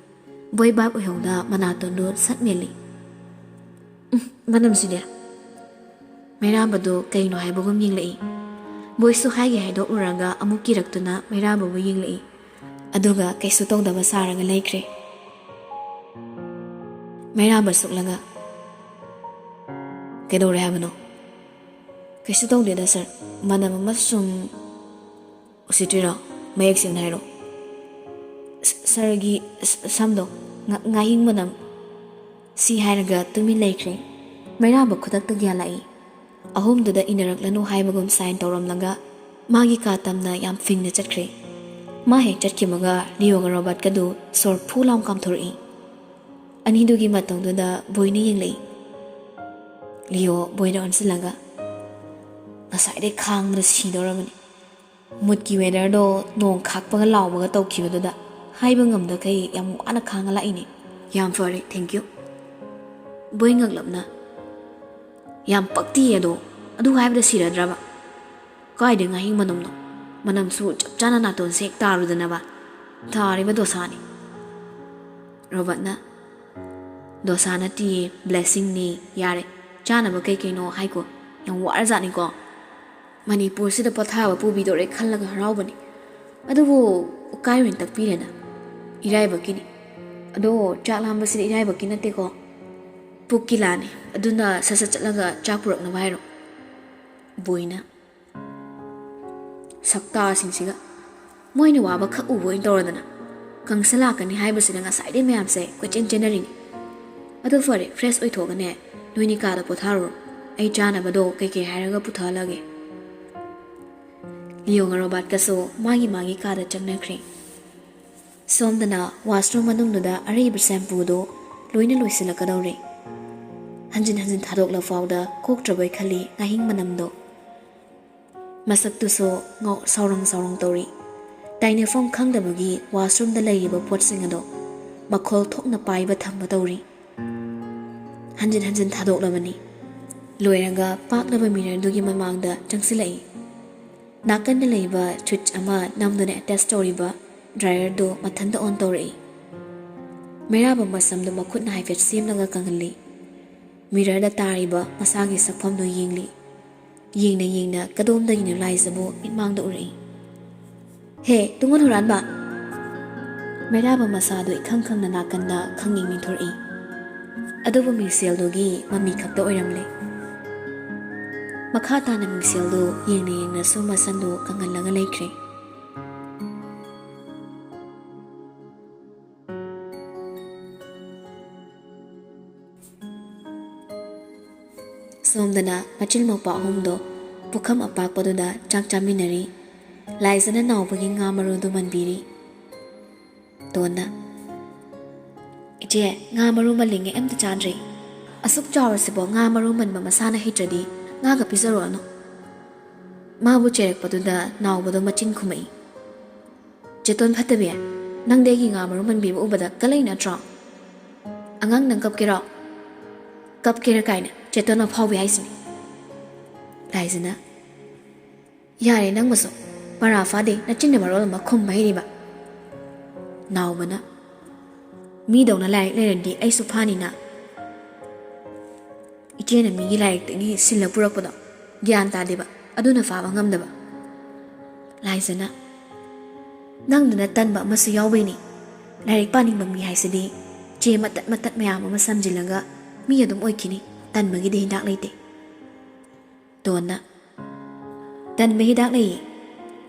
ꯕꯣꯏ ꯚꯥꯞ ꯑꯣꯏꯍꯧꯗ ꯃꯅꯥꯇꯣꯟꯗꯨ ꯁꯠ ꯃꯦꯜꯂꯤ꯫ "ꯎꯝ, ꯃꯅꯝꯁꯤꯗꯤ?" ꯃꯩꯔꯥꯕꯗꯨ ꯀꯩꯅꯣ ꯍꯥꯏꯕꯒꯨꯝ ꯌꯦꯡꯂꯛꯏ꯫ ꯕꯣꯏꯁꯨ ꯍꯥꯏꯒꯦ ꯍꯥꯏꯗꯣꯛꯂꯨꯔꯒ ꯑꯃꯨꯛ ꯀꯤꯔꯛꯇꯨꯅ ꯃꯩꯔꯥꯕꯕꯨ ꯌꯦꯡꯂꯛꯏ꯫ ꯑꯗꯨꯒ ꯀꯩꯁꯨ ꯇꯧꯗꯕ ꯁꯥꯔꯒ ꯂꯩꯈ꯭ꯔꯦ꯫ ꯃꯩꯔꯥꯕ ꯁꯨꯛꯂꯒ, "ꯀꯩꯗꯧꯔꯦ ꯍꯥꯏꯕꯅꯣ?" "ꯀꯩꯁꯨ ꯇꯧꯗꯦꯗ ꯁꯥꯔ, ꯃꯅꯝ ꯑꯃ ꯁꯨꯝ ꯎꯁꯤꯠꯇ꯭ꯔꯤꯔꯣ? ꯃꯌꯦꯛ ꯁꯦꯡꯅ ꯍꯥꯏꯔꯣ꯫ ꯁ-, ꯁꯥꯔꯒꯤ ꯁ-, ꯁꯝꯗꯣ ꯉ-, ꯉꯥꯍꯤꯡ ꯃꯅꯝ꯫" ꯁꯤ ꯍꯥꯏꯔꯒ ꯇꯨꯃꯤꯟ ꯂꯩꯈ꯭ꯔꯦ꯫ ꯃꯩꯔꯥꯕ ꯈꯨꯗꯛꯇ ꯒ꯭ꯌꯥꯟ ꯂꯥꯛꯏ꯫ ꯑꯍꯨꯝꯗꯨꯗ ꯏꯟꯅꯔꯛꯂꯅꯨ ꯍꯥꯏꯕꯒꯨꯝ ꯁꯥꯏꯟ ꯇꯧꯔꯝꯂꯒ ꯃꯥꯒꯤ ꯀꯥ ꯇꯝꯅ ꯌꯥꯝ ꯐꯤꯡꯅ ꯆꯠꯈ꯭ꯔꯦ꯫ ꯃꯥ ꯍꯦꯛ ꯆꯠꯈꯤꯕꯒ ꯂꯤꯑꯣꯒ ꯔꯣꯕꯥꯔꯠꯀꯗꯨ ꯁꯣꯔ ꯐꯨ ꯂꯥꯎ ꯀꯥꯝꯊꯣꯔꯛꯏ꯫ ꯑꯅꯤꯗꯨꯒꯤ ꯃꯇꯧꯗꯨꯗ ꯕꯣꯏꯅ ꯌꯦꯡꯂꯛꯏ꯫ ꯂꯤꯑꯣ ꯕꯣꯏꯗ ꯑꯣꯟꯁꯤꯜꯂꯒ, "ꯉꯁꯥꯏꯗꯩ ꯈꯥꯡꯕꯗ ꯁꯤꯗꯧꯔꯕꯅꯤ꯫ ꯃꯨꯠꯀꯤ ꯋꯦꯗꯔꯗꯣ ꯅꯣꯡ ꯈꯥꯛꯄꯒ ꯂꯥꯎꯕꯒ ꯇꯧꯈꯤꯕꯗꯨꯗ ꯍꯥꯏꯕ ꯉꯝꯗꯈꯩ ꯌꯥꯝ ꯋꯥꯅ ꯈꯥꯡꯉ ꯂꯥꯛꯏꯅꯦ꯫" "ꯌꯥꯝ ꯐꯔꯦ, thank you꯫" ꯕꯣꯏ ꯉꯛꯂꯞꯅ, "ꯌꯥꯝ ꯄꯛꯇꯤꯌꯦ ꯑꯗꯣ, ꯑꯗꯨ ꯍꯥꯏꯕꯗ ꯁꯤꯔꯗ꯭ꯔꯕ? ꯀꯥꯏꯗꯩ ꯉꯥꯍꯤꯡ ꯃꯅꯝꯅꯣ? ꯃꯅꯝꯁꯨ ꯆꯞ ꯆꯥꯅ ꯅꯥꯇꯣꯟꯁꯦ ꯍꯦꯛ ꯇꯥꯔꯨꯗꯅꯕ꯫ ꯊꯥꯔꯤꯕ ꯗꯣꯁꯥꯅꯤ꯫" ꯔꯣꯕꯥꯔꯠꯅ, "ꯗꯣꯁꯥ ꯅꯠꯇꯤꯌꯦ, ꯕ꯭ꯂꯦꯁꯤꯡꯅꯤ꯫ ꯌꯥꯔꯦ, ꯆꯥꯅꯕ ꯀꯩ ꯀꯩꯅꯣ ꯍꯥꯏꯀꯣ꯫ ꯌꯥꯝ ꯋꯥꯔꯖꯥꯠꯅꯤꯀꯣ꯫ ꯃꯅꯤꯄꯨꯔꯁꯤꯗ ꯄꯣꯊꯥꯕ ꯄꯨꯕꯤꯗꯣꯔꯦ ꯈꯜꯂꯒ ꯍꯔꯥꯎꯕꯅꯤ꯫ ꯑꯗꯨꯕꯨ ꯎꯀꯥꯏ ꯑꯣꯏꯅ ꯇꯛꯄꯤꯔꯦꯅ꯫ ꯏꯔꯥꯏꯕꯛꯀꯤꯅꯤ꯫ ꯑꯗꯣ ꯆꯥꯛ ꯂꯥꯝꯕꯁꯤꯗꯤ ꯏꯔꯥꯏꯕꯛꯀꯤ ꯅꯠꯇꯦꯀꯣ꯫ ꯄꯨꯛꯀꯤ ꯂꯥꯟꯅꯤ꯫ ꯑꯗꯨꯅ ꯁꯠ ꯁꯠ ꯆꯠꯂꯒ ꯆꯥꯛ ꯄꯨꯔꯛꯅꯕ ꯍꯥꯏꯔꯣ꯫" ꯕꯣꯏꯅ, "ꯁꯛꯇꯥꯁꯤꯡꯁꯤꯒ, ꯃꯣꯏꯅ ꯋꯥꯕ ꯈꯛ ꯎꯕ ꯑꯣꯏꯅ ꯇꯧꯔꯗꯅ꯫ ꯀꯪꯁ ꯂꯥꯛꯀꯅꯤ ꯍꯥꯏꯕꯁꯤꯗ ꯉꯁꯥꯏꯗꯩ ꯃꯌꯥꯝꯁꯦ ꯀꯣꯏꯆꯦꯟ ꯆꯦꯟꯅꯔꯤꯅꯤ꯫ ꯑꯗꯣ ꯐꯔꯦ, ꯐ꯭ꯔꯦꯁ ꯑꯣꯏꯊꯣꯛꯑꯒꯅꯦ, ꯅꯣꯏꯅꯤ ꯀꯥꯗ ꯄꯣꯊꯥꯔꯨꯔꯣ꯫ ꯑꯩ ꯆꯥꯅꯕꯗꯣ ꯀꯩꯀꯩ ꯍꯥꯏꯔꯒ ꯄꯨꯊꯍꯜꯂꯒꯦ꯫" ꯂꯤꯌꯣꯒ ꯔꯣꯕꯥꯔꯠꯀꯁꯨ ꯃꯥꯒꯤ ꯃꯥꯒꯤ ꯀꯥꯗ ꯆꯪꯅꯈ꯭ꯔꯦ꯫ ꯁꯣꯝꯗꯅ ꯋꯥꯁꯔꯨꯝ ꯃꯅꯨꯡꯗꯨꯗ ꯑꯔꯩꯕ ꯁꯦꯝꯄꯨꯗꯣ ꯂꯣꯏꯅ ꯂꯣꯏꯁꯤꯜꯂꯛꯀꯗꯧꯔꯦ꯫ ꯍꯟꯖꯤꯟ ꯍꯟꯖꯤꯟ ꯊꯥꯗꯣꯛꯂ ꯐꯥꯎꯗ ꯀꯣꯛꯇ꯭ꯔꯕꯣꯏ ꯈꯜꯂꯤ ꯉꯥꯍꯤꯡ ꯃꯅꯝꯗꯣ꯫ ꯃꯁꯛꯇꯨꯁꯨ ꯉꯥꯎ-, ꯁꯥꯎꯔꯪ ꯁꯥꯎꯔꯪ ꯇꯧꯔꯤ꯫ ꯇꯥꯏꯅꯐꯝ ꯈꯪꯗꯕꯒꯤ ꯋꯥꯁꯔꯨꯝꯗ ꯂꯩꯔꯤꯕ ꯄꯣꯠꯁꯤꯡ ꯑꯗꯣ ꯃꯈꯣꯜ ꯊꯣꯛꯅ ꯄꯥꯏꯕ ꯊꯝꯕ ꯇꯧꯔꯤ꯫ ꯍꯟꯖꯤꯟ ꯍꯟꯖꯤꯟ ꯊꯥꯗꯣꯛꯂꯕꯅꯤ꯫ ꯂꯣꯏꯔꯒ ꯄꯥꯛꯂꯕ ꯃꯤꯔꯔꯗꯨꯒꯤ ꯃꯃꯥꯡꯗ ꯆꯪꯁꯤꯜꯂꯛꯏ꯫ ꯅꯥꯀꯟꯗ ꯂꯩꯕ ꯁ꯭ꯋꯤꯠꯆ ꯑꯃ ꯅꯝꯗꯨꯅ ꯑꯦꯇꯦꯆ ꯇꯧꯔꯤꯕ ꯗ꯭ꯔꯥꯏꯌꯔꯗꯨ ꯃꯊꯟꯇ ꯑꯣꯟ ꯇꯧꯔꯛꯏ꯫ ꯃꯩꯔꯥꯕ ꯃꯁꯝꯗꯨ ꯃꯈꯨꯠꯅ ꯍꯥꯏꯐꯦꯠ ꯁꯦꯝꯂꯒ ꯀꯪꯍꯜꯂꯤ꯫ ꯃꯤꯔꯔꯗ ꯇꯥꯔꯤꯕ ꯃꯁꯥꯒꯤ ꯁꯛꯐꯝꯗꯨ ꯌꯦꯡꯂꯤ꯫ ꯌꯦꯡꯅ ꯌꯦꯡꯅ ꯀꯗꯣꯝꯗꯒꯤꯅꯣ ꯂꯥꯏꯖꯕꯨ ꯃꯤꯠꯃꯥꯡꯗ ꯎꯔꯛꯏ꯫ "ꯍꯦ, ꯇꯨꯡꯒꯟ ꯍꯨꯔꯥꯟꯕ!" ꯃꯩꯔꯥꯕ ꯃꯁꯥꯗꯨ ꯏꯈꯪ ꯈꯪꯅ ꯅꯥꯀꯟꯗ ꯈꯪꯌꯦꯡ ꯌꯦꯡꯊꯣꯔꯛꯏ꯫ ꯑꯗꯨꯕꯨ ꯃꯤꯡꯁꯦꯜꯗꯨꯒꯤ ꯃꯃꯤ ꯈꯛꯇ ꯑꯣꯏꯔꯝꯂꯦ꯫ ꯃꯈꯥ ꯇꯥꯅ ꯃꯤꯡꯁꯦꯜꯗꯨ ꯌꯦꯡꯅ ꯌꯦꯡꯅ ꯁꯨꯝ ꯃꯁꯝꯗꯨ ꯀꯪꯍꯜꯂꯒ ꯂꯩꯈ꯭ꯔꯦ꯫ ꯁꯣꯝꯗꯅ ꯃꯆꯤꯜ ꯃꯧꯄ꯭ꯋꯥ ꯑꯍꯨꯝꯗꯣ ꯄꯨꯈꯝ ꯑꯄꯥꯛꯄꯗꯨꯗ ꯆꯥꯛ ꯆꯥꯃꯤꯟꯅꯔꯤ꯫ ꯂꯥꯏꯖꯅ ꯅꯥꯎꯕꯒꯤ ꯉꯥ ꯃꯔꯨꯗꯨ ꯃꯟꯕꯤꯔꯤ꯫ ꯇꯣꯟꯅ, "ꯏꯆꯦ, ꯉꯥ ꯃꯔꯨ ꯃꯜꯂꯤꯉꯩ ꯑꯝꯇ ꯆꯥꯗ꯭ꯔꯤ꯫ ꯑꯁꯨꯛ ꯆꯥꯎꯔꯁꯤꯕꯣ ꯉꯥ ꯃꯔꯨ ꯃꯟꯕ ꯃꯁꯥꯅ ꯍꯩꯇ꯭ꯔꯗꯤ ꯉꯥꯒ ꯄꯤꯖꯔꯨꯔꯅꯨ꯫" ꯃꯥꯕꯨ ꯆꯩꯔꯛꯄꯗꯨꯗ ꯅꯥꯎꯕꯗꯣ ꯃꯆꯤꯟ ꯈꯨꯝꯃꯛꯏ꯫ "ꯆꯦꯇꯣꯟ ꯐꯠꯇꯕꯤ, ꯅꯪꯗꯤ ꯑꯩꯒꯤ ꯉꯥ ꯃꯔꯨ ꯃꯟꯕꯤꯕ ꯎꯕꯗ ꯀꯜꯂꯛꯏ ꯅꯠꯇ꯭ꯔꯣ? ꯑꯉꯥꯡ, ꯅꯪ ꯀꯞꯀꯦꯔꯣ?" "ꯀꯞꯀꯦꯔꯥ ꯀꯥꯏꯅ, ꯆꯦꯇꯣꯟ ꯑꯐꯥꯎꯕꯤ ꯍꯥꯏꯁꯤꯅꯤ꯫" ꯂꯥꯏꯖꯅ, "ꯌꯥꯔꯦ ꯅꯪꯕꯨꯁꯨ, ꯄꯔꯥ ꯐꯥꯗꯦ, ꯅꯆꯤꯟꯅ ꯃꯔꯣꯜ ꯑꯃ ꯈꯨꯝꯕ ꯍꯩꯔꯤꯕ꯫" ꯅꯥꯎꯕꯅ, "ꯃꯤꯗꯧꯅ ꯂꯥꯏꯔꯤꯛ ꯂꯩꯔꯗꯤ ꯑꯩꯁꯨ ꯐꯥꯅꯤꯅ꯫ ꯏꯆꯦꯅ ꯃꯤꯒꯤ ꯂꯥꯏꯔꯤꯛꯇꯒꯤ ꯁꯤꯜꯂ ꯄꯨꯔꯛꯄꯗꯣ ꯒ꯭ꯌꯥꯟ ꯇꯥꯗꯦꯕ, ꯑꯗꯨꯅ ꯐꯥꯕ ꯉꯝꯗꯕ꯫" ꯂꯥꯏꯖꯅ, "ꯅꯪꯗꯨꯅ ꯇꯟꯕ ꯑꯃꯁꯨ ꯌꯥꯎꯕꯩꯅꯤ꯫ ꯂꯥꯏꯔꯤꯛ ꯄꯥꯅꯤꯡꯕ ꯃꯤ ꯍꯥꯏꯁꯤꯗꯤ ꯆꯦ ꯃꯇꯠ ꯃꯇꯠ ꯃꯌꯥꯝ ꯑꯃ ꯁꯝꯖꯤꯜꯂꯒ ꯃꯤ ꯑꯗꯨꯝ ꯑꯣꯏꯈꯤꯅꯤ, ꯇꯟꯕꯒꯤꯗꯤ ꯍꯤꯗꯥꯛ ꯂꯩꯇꯦ꯫" ꯇꯣꯟꯅ, "ꯇꯟꯕ ꯍꯤꯗꯥꯛ ꯂꯩꯌꯦ꯫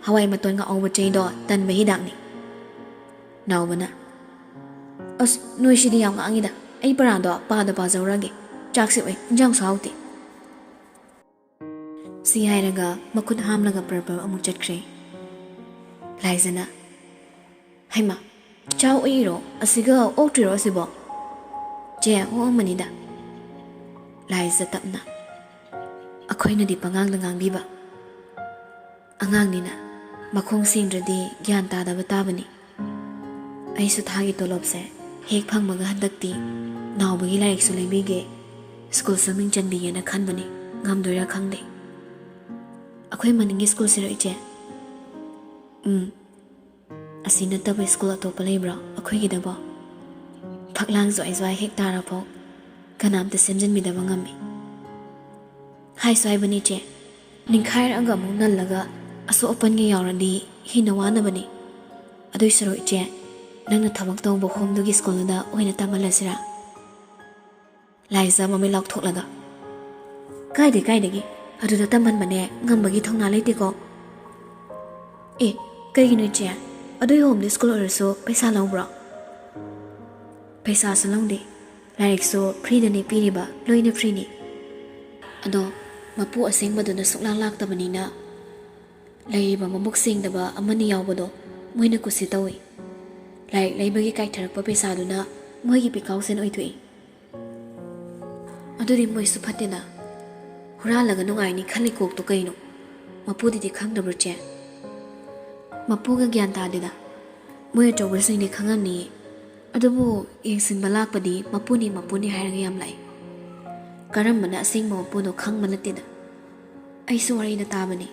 ꯍꯋꯥꯏ ꯃꯇꯣꯟꯒ ꯑꯧꯕ ꯆꯩꯗꯣ ꯇꯟꯕ ꯍꯤꯗꯥꯛꯅꯤ꯫" ꯅꯥꯎꯕꯅ, "ꯑꯁ, ꯅꯣꯏꯁꯤꯗꯤ ꯌꯥꯝ ꯉꯥꯡꯉꯤꯗ꯫ ꯑꯩ ꯄꯔꯥꯗꯣ ꯄꯥꯗ ꯄꯥꯖꯧꯔꯒꯦ꯫ ꯆꯥꯛꯁꯦ ꯎꯏ, ꯏꯟꯖꯥꯡꯁꯨ ꯍꯥꯎꯇꯦ꯫" ꯁꯤ ꯍꯥꯏꯔꯒ ꯃꯈꯨꯠ ꯍꯥꯝꯂꯒ ꯄꯔꯄꯔ ꯑꯃꯨꯛ ꯆꯠꯈ꯭ꯔꯦ꯫ ꯂꯥꯏꯖꯅ, "ꯍꯩꯃꯥ, ꯆꯥꯎ ꯑꯣꯛꯏꯔꯣ? ꯑꯁꯤꯒ ꯑꯣꯛꯇ꯭ꯔꯤꯔꯣ ꯑꯁꯤꯕꯣ?" "ꯆꯦ, ꯑꯣꯛꯑꯝꯃꯅꯤꯗ꯫" ꯂꯥꯏꯖ ꯇꯞꯅ, ꯑꯩꯈꯣꯏꯅꯗꯤ ꯄꯉꯥꯡꯗ ꯉꯥꯡꯕꯤꯕ꯫ ꯑꯉꯥꯡꯅꯤꯅ ꯃꯈꯣꯡ ꯁꯦꯡꯗ꯭ꯔꯗꯤ ꯒ꯭ꯌꯥꯟ ꯇꯥꯗꯕ ꯇꯥꯕꯅꯤ꯫ ꯑꯩꯁꯨ ꯊꯥꯒꯤ ꯇꯣꯂꯣꯞꯁꯦ ꯍꯦꯛ ꯐꯪꯕꯒ ꯍꯟꯗꯛꯇꯤ ꯅꯥꯎꯕꯒꯤ ꯂꯥꯏꯔꯤꯛꯁꯨ ꯂꯩꯕꯤꯒꯦ, ꯁ꯭ꯀꯨꯜꯁꯨ ꯃꯤꯡ ꯆꯟꯕꯤꯒꯦꯅ ꯈꯟꯕꯅꯤ꯫ ꯉꯝꯗꯣꯏꯔꯥ ꯈꯪꯗꯦ꯫ ꯑꯩꯈꯣꯏ ꯃꯅꯤꯡꯒꯤ ꯁ꯭ꯀꯨꯜꯁꯤꯔꯣ, ꯏꯆꯦ? ꯎꯝ꯫ ꯑꯁꯤ ꯅꯠꯇꯕ ꯁ꯭ꯀꯨꯜ ꯑꯇꯣꯞꯄ ꯂꯩꯕ꯭ꯔꯣ ꯑꯩꯈꯣꯏꯒꯤꯗꯕꯣ? ꯐꯛꯂꯥꯡ ꯖ꯭ꯋꯥꯏ ꯖ꯭ꯋꯥꯏ ꯍꯦꯛ ꯇꯥꯔꯐꯥꯎ ꯀꯅꯥꯝꯇ ꯁꯦꯝꯖꯤꯟꯕꯤꯗꯕ ꯉꯝꯃꯤ꯫ ꯍꯥꯏꯁꯨ ꯍꯥꯏꯕꯅꯤ ꯏꯆꯦ, ꯅꯤꯡꯈꯥꯏꯔꯛꯑꯒ ꯑꯃꯨꯛ ꯅꯜꯂꯒ ꯑꯁꯣꯛ ꯑꯄꯟꯒ ꯌꯥꯎꯔꯗꯤ ꯍꯦꯟꯅ ꯋꯥꯅꯕꯅꯤ꯫ ꯑꯗꯨꯏ ꯁꯔꯨꯛ ꯏꯆꯦ, ꯅꯪꯅ ꯊꯕꯛ ꯇꯧꯕ ꯍꯣꯝꯗꯨꯒꯤ ꯁ꯭ꯀꯨꯜꯗꯨꯗ ꯑꯣꯏꯅ ꯇꯝꯍꯜꯂꯁꯤꯔꯥ? ꯂꯥꯏꯖ ꯃꯃꯤꯠ ꯂꯥꯎꯊꯣꯛꯂꯒ, "ꯀꯥꯏꯗꯦ, ꯀꯥꯏꯗꯒꯤ? ꯑꯗꯨꯗ ꯇꯝꯍꯟꯕꯅꯦ ꯉꯝꯕꯒꯤ ꯊꯧꯅꯥ ꯂꯩꯇꯦꯀꯣ꯫" "ꯑꯦ, ꯀꯩꯒꯤꯅꯣ ꯏꯆꯦ? ꯑꯗꯨꯏ ꯍꯣꯝꯗꯨ ꯁ꯭ꯀꯨꯜ ꯑꯣꯏꯔꯁꯨ ꯄꯩꯁꯥ ꯂꯧꯕ꯭ꯔꯣ?" "ꯄꯩꯁꯥꯁꯨ ꯂꯧꯗꯦ, ꯂꯥꯏꯔꯤꯛꯁꯨ ꯐ꯭ꯔꯤꯗꯅꯦ ꯄꯤꯔꯤꯕ, ꯂꯣꯏꯅ ꯐ꯭ꯔꯤꯅꯤ꯫ ꯑꯗꯣ ꯃꯄꯨ ꯑꯁꯦꯡꯕꯗꯨꯅ ꯁꯨꯛꯂꯥꯛ ꯂꯥꯛꯇꯕꯅꯤꯅ ꯂꯩꯔꯤꯕ ꯃꯕꯨꯛ ꯁꯦꯡꯗꯕ ꯑꯃꯅꯤ ꯌꯥꯎꯕꯗꯣ ꯃꯣꯏꯅ ꯀꯨꯁꯤ ꯇꯧꯏ꯫ ꯂꯥꯏꯔꯤꯛ ꯂꯩꯕꯒꯤ ꯀꯥꯏꯊꯔꯛꯄ ꯄꯩꯁꯥꯗꯨꯅ ꯃꯣꯏꯒꯤ ꯄꯤꯀꯥꯎꯁꯦꯟ ꯑꯣꯏꯊꯣꯛꯏ꯫" "ꯑꯗꯨꯗꯤ ꯃꯣꯏꯁꯨ ꯐꯠꯇꯦꯅ꯫ ꯍꯨꯔꯥꯜꯂꯒ ꯅꯨꯡꯉꯥꯏꯅꯤ ꯈꯜꯂꯤ ꯀꯣꯛꯇꯣ ꯀꯩꯅꯣ? ꯃꯄꯨꯗꯨꯗꯤ ꯈꯪꯗꯕ꯭ꯔꯣ ꯆꯦ?" "ꯃꯄꯨꯒ ꯒ꯭ꯌꯥꯟ ꯇꯥꯗꯦꯗ꯫ ꯃꯣꯏ ꯑꯆꯧꯕꯁꯤꯡꯗꯤ ꯈꯪꯉꯝꯅꯤꯌꯦ꯫ ꯑꯗꯨꯕꯨ ꯌꯦꯡꯁꯤꯟꯕ ꯂꯥꯛꯄꯗꯤ ꯃꯄꯨꯅꯤ ꯃꯄꯨꯅꯤ ꯍꯥꯏꯔꯒ ꯌꯥꯝ ꯂꯥꯛꯏ꯫ ꯀꯔꯝꯕꯅ ꯑꯁꯦꯡꯕ ꯃꯄꯨꯅꯣ ꯈꯪꯕ ꯅꯠꯇꯦꯗ꯫ ꯑꯩꯁꯨ ꯋꯥꯔꯤꯗ ꯇꯥꯕꯅꯤ,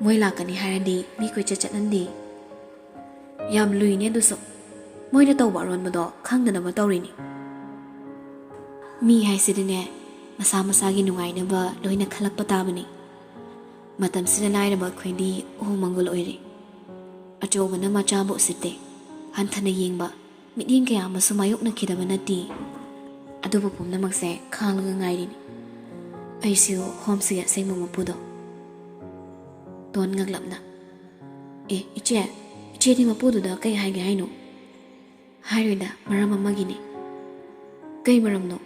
ꯃꯣꯏ ꯂꯥꯛꯀꯅꯤ ꯍꯥꯏꯔꯗꯤ ꯃꯤ ꯀꯣꯏꯆꯠ ꯆꯠꯍꯟꯗꯦ꯫ ꯌꯥꯝ ꯂꯨꯏꯅꯦ ꯑꯗꯨꯁꯨ꯫ ꯃꯣꯏꯅ ꯇꯧꯕ ꯑꯔꯣꯟꯕꯗꯣ ꯈꯪꯗꯅꯕ ꯇꯧꯔꯤꯅꯤ꯫ ꯃꯤ ꯍꯥꯏꯁꯤꯗꯤꯅꯦ, ꯃꯁꯥ ꯃꯁꯥꯒꯤ ꯅꯨꯡꯉꯥꯏꯅꯕ ꯂꯣꯏꯅ ꯈꯜꯂꯛꯄ ꯇꯥꯕꯅꯤ꯫ ꯃꯇꯝꯁꯤꯗ ꯂꯥꯏꯔꯕ ꯑꯩꯈꯣꯏꯗꯤ ꯎꯍꯣꯡ ꯃꯪꯒꯣꯜ ꯑꯣꯏꯔꯦ꯫ ꯑꯆꯧꯕꯅ ꯃꯆꯥꯕꯨ ꯎꯁꯤꯠꯇꯦ, ꯍꯟꯊꯅ ꯌꯦꯡꯕ, ꯃꯤꯠꯌꯦꯡ ꯀꯌꯥ ꯑꯃꯁꯨ ꯃꯥꯌꯣꯛꯅꯈꯤꯗꯕ ꯅꯠꯇꯦ꯫ ꯑꯗꯨꯕꯨ ꯄꯨꯝꯅꯃꯛꯁꯦ ꯈꯥꯡꯂꯒ ꯉꯥꯏꯔꯤꯅꯤ꯫ ꯑꯩꯁꯨ ꯍꯣꯝꯁꯤꯒꯤ ꯑꯁꯦꯡꯕ ꯃꯄꯨꯗꯣ꯫" ꯇꯣꯟ ꯉꯛꯂꯞꯅ, "ꯑꯦ, ꯏꯆꯦ, ꯏꯆꯦꯗꯤ ꯃꯄꯨꯗꯨꯗ ꯀꯩ ꯍꯥꯏꯒꯦ ꯍꯥꯏꯅꯣ?" "ꯍꯥꯏꯔꯣꯏꯗ, ꯃꯔꯝ ꯑꯃꯒꯤꯅꯤ꯫" "ꯀꯩ ꯃꯔꯝꯅꯣ?"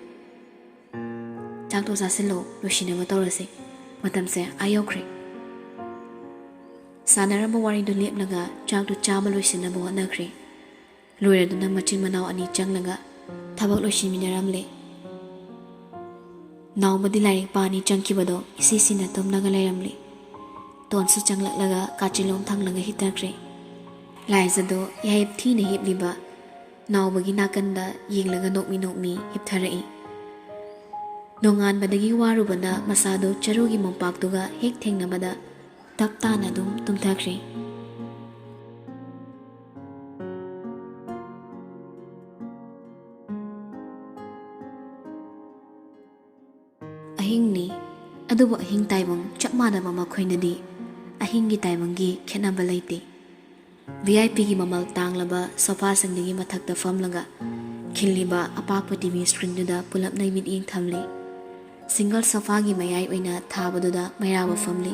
"ꯆꯥꯛꯇꯣ ꯆꯥꯁꯤꯜꯂꯣ, ꯂꯣꯏꯁꯤꯟꯅꯕ ꯇꯧꯔꯁꯦ꯫ ꯃꯇꯝꯁꯦ ꯑꯥ ꯌꯧꯈ꯭ꯔꯦ꯫ ꯁꯥꯟꯅꯔꯝꯕ ꯋꯥꯔꯤꯗꯨ ꯂꯦꯞꯂꯒ ꯆꯥꯛꯇꯨ ꯆꯥꯕ ꯂꯣꯏꯁꯤꯟꯅꯕ ꯍꯣꯠꯅꯈ꯭ꯔꯦ꯫ ꯂꯣꯏꯔꯗꯨꯅ ꯃꯆꯤꯟ ꯃꯅꯥꯎ ꯑꯅꯤ ꯆꯪꯂꯒ ꯊꯕꯛ ꯂꯣꯏꯁꯤꯟꯃꯤꯟꯅꯔꯝꯂꯦ꯫ ꯅꯥꯎꯕꯗꯤ ꯂꯥꯏꯔꯤꯛ ꯄꯥꯅꯤ ꯆꯪꯈꯤꯕꯗꯣ ꯏꯁꯤꯁꯤꯅ ꯇꯨꯝꯂꯒ ꯂꯩꯔꯝꯂꯦ꯫ ꯇꯣꯟꯁꯨ ꯆꯪꯂꯛꯂꯒ ꯀꯥꯆꯤꯟꯂꯣꯝ ꯊꯪꯂꯒ ꯍꯤꯞꯊꯈ꯭ꯔꯦ꯫ ꯂꯥꯏꯖꯗꯣ ꯌꯥꯍꯤꯞ ꯊꯤꯅ ꯍꯤꯞꯂꯤꯕ ꯅꯥꯎꯕꯒꯤ ꯅꯥꯀꯟꯗ ꯌꯦꯡꯂꯒ ꯅꯣꯛꯃꯤ ꯅꯣꯛꯃꯤ ꯍꯤꯞꯊꯔꯛꯏ꯫ ꯅꯣꯡꯉꯥꯟꯕꯗꯒꯤ ꯋꯥꯔꯨꯕꯅ ꯃꯁꯥꯗꯨ ꯆꯔꯨꯒꯤ ꯃꯣꯝꯄꯥꯛꯇꯨꯒ ꯍꯦꯛ ꯊꯦꯡꯅꯕꯗ ꯇꯞ ꯇꯥꯅ ꯑꯗꯨꯝ ꯇꯨꯝꯊꯈ꯭ꯔꯦ꯫ ꯑꯍꯤꯡꯅꯤ, ꯑꯗꯨꯕꯨ ꯑꯍꯤꯡ ꯇꯥꯏꯕꯪ ꯆꯞ ꯃꯥꯟꯅꯕ ꯃꯈꯣꯏꯅꯗꯤ ꯑꯍꯤꯡꯒꯤ ꯇꯥꯏꯕꯪꯒꯤ ꯈꯦꯠꯅꯕ ꯂꯩꯇꯦ꯫ ꯚꯤ ꯑꯥꯏ ꯄꯤꯒꯤ ꯃꯃꯜ ꯇꯥꯡꯂꯕ ꯁꯣꯐꯥꯁꯤꯡꯗꯨꯒꯤ ꯃꯊꯛꯇ ꯐꯝꯂꯒ ꯈꯤꯜꯂꯤꯕ ꯑꯄꯥꯛꯄ ꯇꯤ ꯚꯤ ꯁ꯭ꯀ꯭ꯔꯤꯟꯗꯨꯗ ꯄꯨꯂꯞꯅ ꯃꯤꯠꯌꯦꯡ ꯊꯝꯂꯤ꯫ ꯁꯤꯡꯒꯜ ꯁꯣꯐꯥꯒꯤ ꯃꯌꯥꯏ ꯑꯣꯏꯅ ꯊꯥꯕꯗꯨꯗ ꯃꯩꯔꯥꯕ ꯐꯝꯂꯤ꯫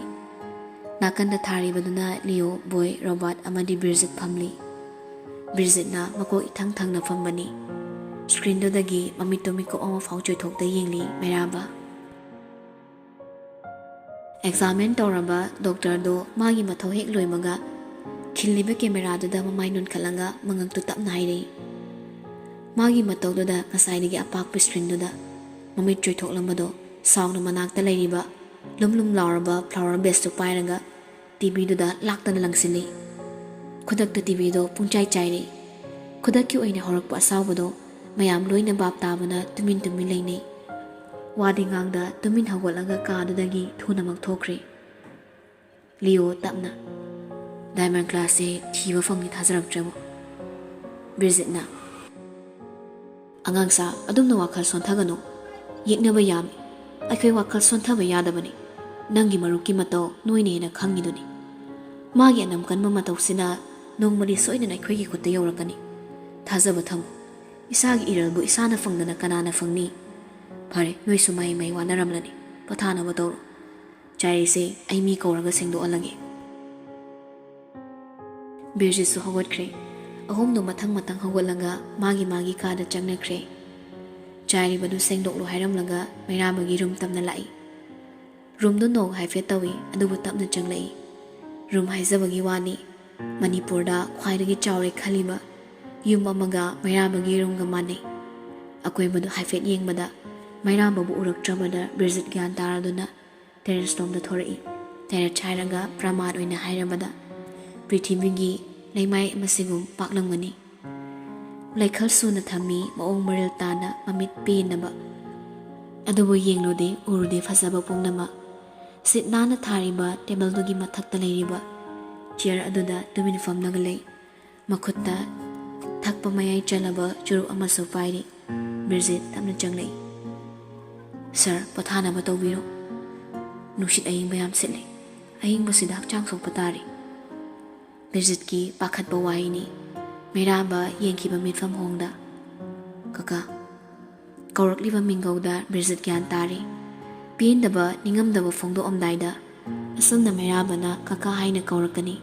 ꯅꯥꯀꯟꯗ ꯊꯥꯔꯤꯕꯗꯨꯅ ꯂꯤꯑꯣ, ꯕꯣꯏ, ꯔꯣꯕꯥꯔꯠ ꯑꯃꯗꯤ ꯕ꯭ꯔꯤꯖꯤꯠ ꯐꯝꯂꯤ꯫ ꯕ꯭ꯔꯤꯖꯤꯠꯅ ꯃꯀꯣꯛ ꯏꯊꯪ ꯊꯪꯅ ꯐꯝꯕꯅꯤ꯫ ꯁ꯭ꯀ꯭ꯔꯤꯟꯗꯨꯗꯒꯤ ꯃꯃꯤꯠꯇꯨ ꯃꯤꯀꯨꯞ ꯑꯃ ꯐꯥꯎ ꯆꯣꯏꯊꯣꯛꯇ ꯌꯦꯡꯂꯤ ꯃꯩꯔꯥꯕ꯫ ꯑꯦꯛꯖꯥꯃꯤꯟ ꯇꯧꯔꯕ ꯗꯣꯛꯇꯔꯗꯨ ꯃꯥꯒꯤ ꯃꯊꯧ ꯍꯦꯛ ꯂꯣꯏꯕꯒ ꯈꯤꯜꯂꯤꯕ ꯀꯦꯃꯦꯔꯥꯗꯨꯗ ꯃꯃꯥꯏ ꯅꯣꯟꯈꯠꯂꯒ ꯃꯉꯛꯇꯨ ꯇꯞꯅ ꯍꯥꯏꯔꯛꯏ꯫ ꯃꯥꯒꯤ ꯃꯇꯧꯗꯨꯗ ꯉꯁꯥꯏꯗꯒꯤ ꯑꯄꯥꯛꯄ ꯁ꯭ꯀ꯭ꯔꯤꯟꯗꯨꯗ ꯃꯃꯤꯠ ꯆꯣꯏꯊꯣꯛꯂꯝꯕꯗꯣ ꯁꯥꯎꯅ ꯃꯅꯥꯛꯇ ꯂꯩꯔꯤꯕ ꯂꯨꯝ ꯂꯨꯝ ꯂꯥꯎꯔꯕ ꯐ꯭ꯂꯥꯋꯔ ꯕꯦꯁꯇꯨ ꯄꯥꯏꯔꯒ ꯇꯤ ꯚꯤꯗꯨꯗ ꯂꯥꯛꯇꯅ ꯂꯪꯁꯤꯜꯂꯤ꯫ ꯈꯨꯗꯛꯇ ꯇꯤ ꯚꯤꯗꯣ ꯄꯨꯡꯆꯥꯏ ꯆꯥꯏꯔꯦ꯫ ꯈꯨꯗꯛꯀꯤ ꯑꯣꯏꯅ ꯍꯧꯔꯛꯄ ꯑꯁꯥꯎꯕꯗꯣ ꯃꯌꯥꯝ ꯂꯣꯏꯅ ꯚꯥꯞ ꯇꯥꯕꯅ ꯇꯨꯃꯤꯟ ꯇꯨꯃꯤꯟ ꯂꯩꯅꯩ꯫ ꯋꯥꯗꯤ ꯉꯥꯡꯗ ꯇꯨꯃꯤꯟ ꯍꯧꯒꯠꯂꯒ ꯀꯥꯗꯨꯗꯒꯤ ꯊꯨꯅꯃꯛ ꯊꯣꯛꯈ꯭ꯔꯦ꯫ ꯂꯤꯑꯣ ꯇꯞꯅ, "ꯗꯥꯏꯃꯟ ꯀ꯭ꯂꯥꯁꯁꯦ ꯊꯤꯕ ꯐꯪꯉꯦ ꯊꯥꯖꯔꯛꯇ꯭ꯔꯦꯕꯣ꯫" ꯕ꯭ꯔꯤꯖꯤꯠꯅ, "ꯑꯉꯥꯡꯁꯥ, ꯑꯗꯨꯝꯅ ꯋꯥꯈꯜ ꯁꯣꯟꯊꯒꯅꯨ꯫ ꯌꯦꯛꯅꯕ ꯌꯥꯝꯃꯤ꯫ ꯑꯩꯈꯣꯏ ꯋꯥꯈꯜ ꯁꯣꯟꯊꯕ ꯌꯥꯗꯕꯅꯤ꯫ ꯅꯪꯒꯤ ꯃꯔꯨꯞꯀꯤ ꯃꯇꯧ ꯅꯣꯏꯅ ꯍꯦꯟꯅ ꯈꯪꯉꯤꯗꯨꯅꯤ꯫ ꯃꯥꯒꯤ ꯑꯅꯝ ꯀꯟꯕ ꯃꯇꯧꯁꯤꯅ ꯅꯣꯡꯃꯗꯤ ꯁꯣꯏꯗꯅ ꯑꯩꯈꯣꯏꯒꯤ ꯈꯨꯠꯇ ꯌꯧꯔꯛꯀꯅꯤ꯫ ꯊꯥꯖꯕ ꯊꯝꯃꯨ꯫ ꯏꯁꯥꯒꯤ ꯏꯔꯜꯕꯨ ꯏꯁꯥꯅ ꯐꯪꯗꯅ ꯀꯅꯥꯅ ꯐꯪꯅꯤ? ꯐꯔꯦ, ꯅꯣꯏꯁꯨ ꯃꯍꯩ ꯃꯍꯩ ꯋꯥꯅꯔꯝꯂꯅꯤ꯫ ꯄꯣꯊꯥꯅꯕ ꯇꯧꯔꯣ꯫ ꯆꯥꯏꯔꯤꯁꯦ ꯑꯩ ꯃꯤ ꯀꯧꯔꯒ ꯁꯦꯡꯗꯣꯛꯍꯜꯂꯒꯦ꯫" ꯕꯤꯔꯖꯤꯠꯁꯨ ꯍꯧꯒꯠꯈ꯭ꯔꯦ꯫ ꯑꯍꯨꯝꯗꯨ ꯃꯊꯪ ꯃꯊꯪ ꯍꯧꯒꯠꯂꯒ ꯃꯥꯒꯤ ꯃꯥꯒꯤ ꯀꯥꯗ ꯆꯪꯅꯈ꯭ꯔꯦ꯫ ꯆꯥꯏꯔꯤꯕꯗꯨ ꯁꯦꯡꯗꯣꯛꯂꯨ ꯍꯥꯏꯔꯝꯂꯒ ꯃꯩꯔꯥꯕꯒꯤ ꯔꯨꯝ ꯇꯝꯅ ꯂꯥꯛꯏ꯫ ꯔꯨꯝꯗꯨ ꯅꯣꯛ ꯍꯥꯏꯐꯦꯠ ꯇꯧꯏ, ꯑꯗꯨꯕꯨ ꯇꯞꯅ ꯆꯪꯂꯛꯏ꯫ ꯔꯨꯝ ꯍꯥꯏꯖꯕꯒꯤ ꯋꯥꯅꯤ, ꯃꯅꯤꯄꯨꯔꯗ ꯈ꯭ꯋꯥꯏꯗꯒꯤ ꯆꯥꯎꯔꯦ ꯈꯜꯂꯤꯕ ꯌꯨꯝ ꯑꯃꯒ ꯃꯩꯔꯥꯕꯒꯤ ꯔꯨꯝꯒ ꯃꯥꯟꯅꯩ꯫ ꯑꯀꯣꯏꯕꯗꯨ ꯍꯥꯏꯐꯦꯠ ꯌꯦꯡꯕꯗ ꯃꯩꯔꯥꯕꯕꯨ ꯎꯔꯛꯇ꯭ꯔꯕꯗ ꯕ꯭ꯔꯤꯖꯤꯠ ꯒ꯭ꯌꯥꯟ ꯇꯥꯔꯗꯨꯅ ꯇꯦꯔꯦꯁ ꯂꯣꯝꯗ ꯊꯣꯔꯛꯏ꯫ ꯇꯦꯔꯦꯁ ꯍꯥꯏꯔꯒ ꯄ꯭ꯔꯃꯥꯟ ꯑꯣꯏꯅ ꯍꯥꯏꯔꯕꯗ ꯄ꯭ꯔꯤꯊꯤꯕꯤꯒꯤ ꯂꯩꯃꯥꯏ ꯑꯃꯁꯤꯒꯨꯝ ꯄꯥꯛꯂꯝꯒꯅꯤ꯫ ꯂꯩꯈꯜ ꯁꯨꯅ ꯊꯝꯃꯤ, ꯃꯑꯣꯡ ꯃꯔꯤꯜ ꯇꯥꯅ ꯃꯃꯤꯠ ꯄꯦꯟꯅꯕ꯫ ꯑꯗꯨꯕꯨ ꯌꯦꯡꯂꯨꯗꯦ, ꯎꯔꯨꯗꯦ ꯐꯖꯕ ꯄꯨꯝꯅꯃꯛ꯫ ꯁꯤꯠ ꯅꯥꯟꯅ ꯊꯥꯔꯤꯕ ꯇꯦꯕꯜꯗꯨꯒꯤ ꯃꯊꯛꯇ ꯂꯩꯔꯤꯕ ꯆꯤꯌꯔ ꯑꯗꯨꯗ ꯇꯨꯃꯤꯟ ꯐꯝꯂꯒ ꯂꯩ꯫ ꯃꯈꯨꯠꯇ ꯊꯛꯄ ꯃꯌꯥꯏ ꯆꯜꯂꯕ ꯆꯨꯔꯨꯞ ꯑꯃꯁꯨ ꯄꯥꯏꯔꯤ꯫ ꯕ꯭ꯔꯤꯖꯤꯠ ꯇꯞꯅ ꯆꯪꯂꯛꯏ꯫ "ꯁꯥꯔ, ꯄꯣꯊꯥꯅꯕ ꯇꯧꯕꯤꯔꯣ꯫ ꯅꯨꯡꯁꯤꯠ ꯑꯏꯪꯕ ꯌꯥꯝ ꯁꯤꯠꯂꯤ꯫ ꯑꯏꯪꯕꯁꯤꯗ ꯍꯛꯆꯥꯡ ꯁꯣꯛꯄ ꯇꯥꯔꯤ꯫" ꯕ꯭ꯔꯤꯖꯤꯠꯀꯤ ꯄꯥꯈꯠꯄ ꯋꯥꯍꯩꯅꯤ꯫ ꯃꯩꯔꯥꯕ ꯌꯦꯡꯈꯤꯕ ꯃꯤꯠꯐꯝ ꯍꯣꯡꯗ, "ꯀꯀꯥ" ꯀꯧꯔꯛꯂꯤꯕ ꯃꯤꯡꯒꯧꯗ ꯕ꯭ꯔꯤꯖꯤꯠ ꯒ꯭ꯌꯥꯟ ꯇꯥꯔꯤ꯫ ꯄꯦꯟꯗꯕ, ꯅꯤꯡꯉꯝꯗꯕ ꯐꯣꯡꯗꯣꯛꯑꯝꯗꯥꯏꯗ ꯑꯁꯨꯝꯅ ꯃꯩꯔꯥꯕꯅ "ꯀꯀꯥ" ꯍꯥꯏꯅ ꯀꯧꯔꯛꯀꯅꯤ꯫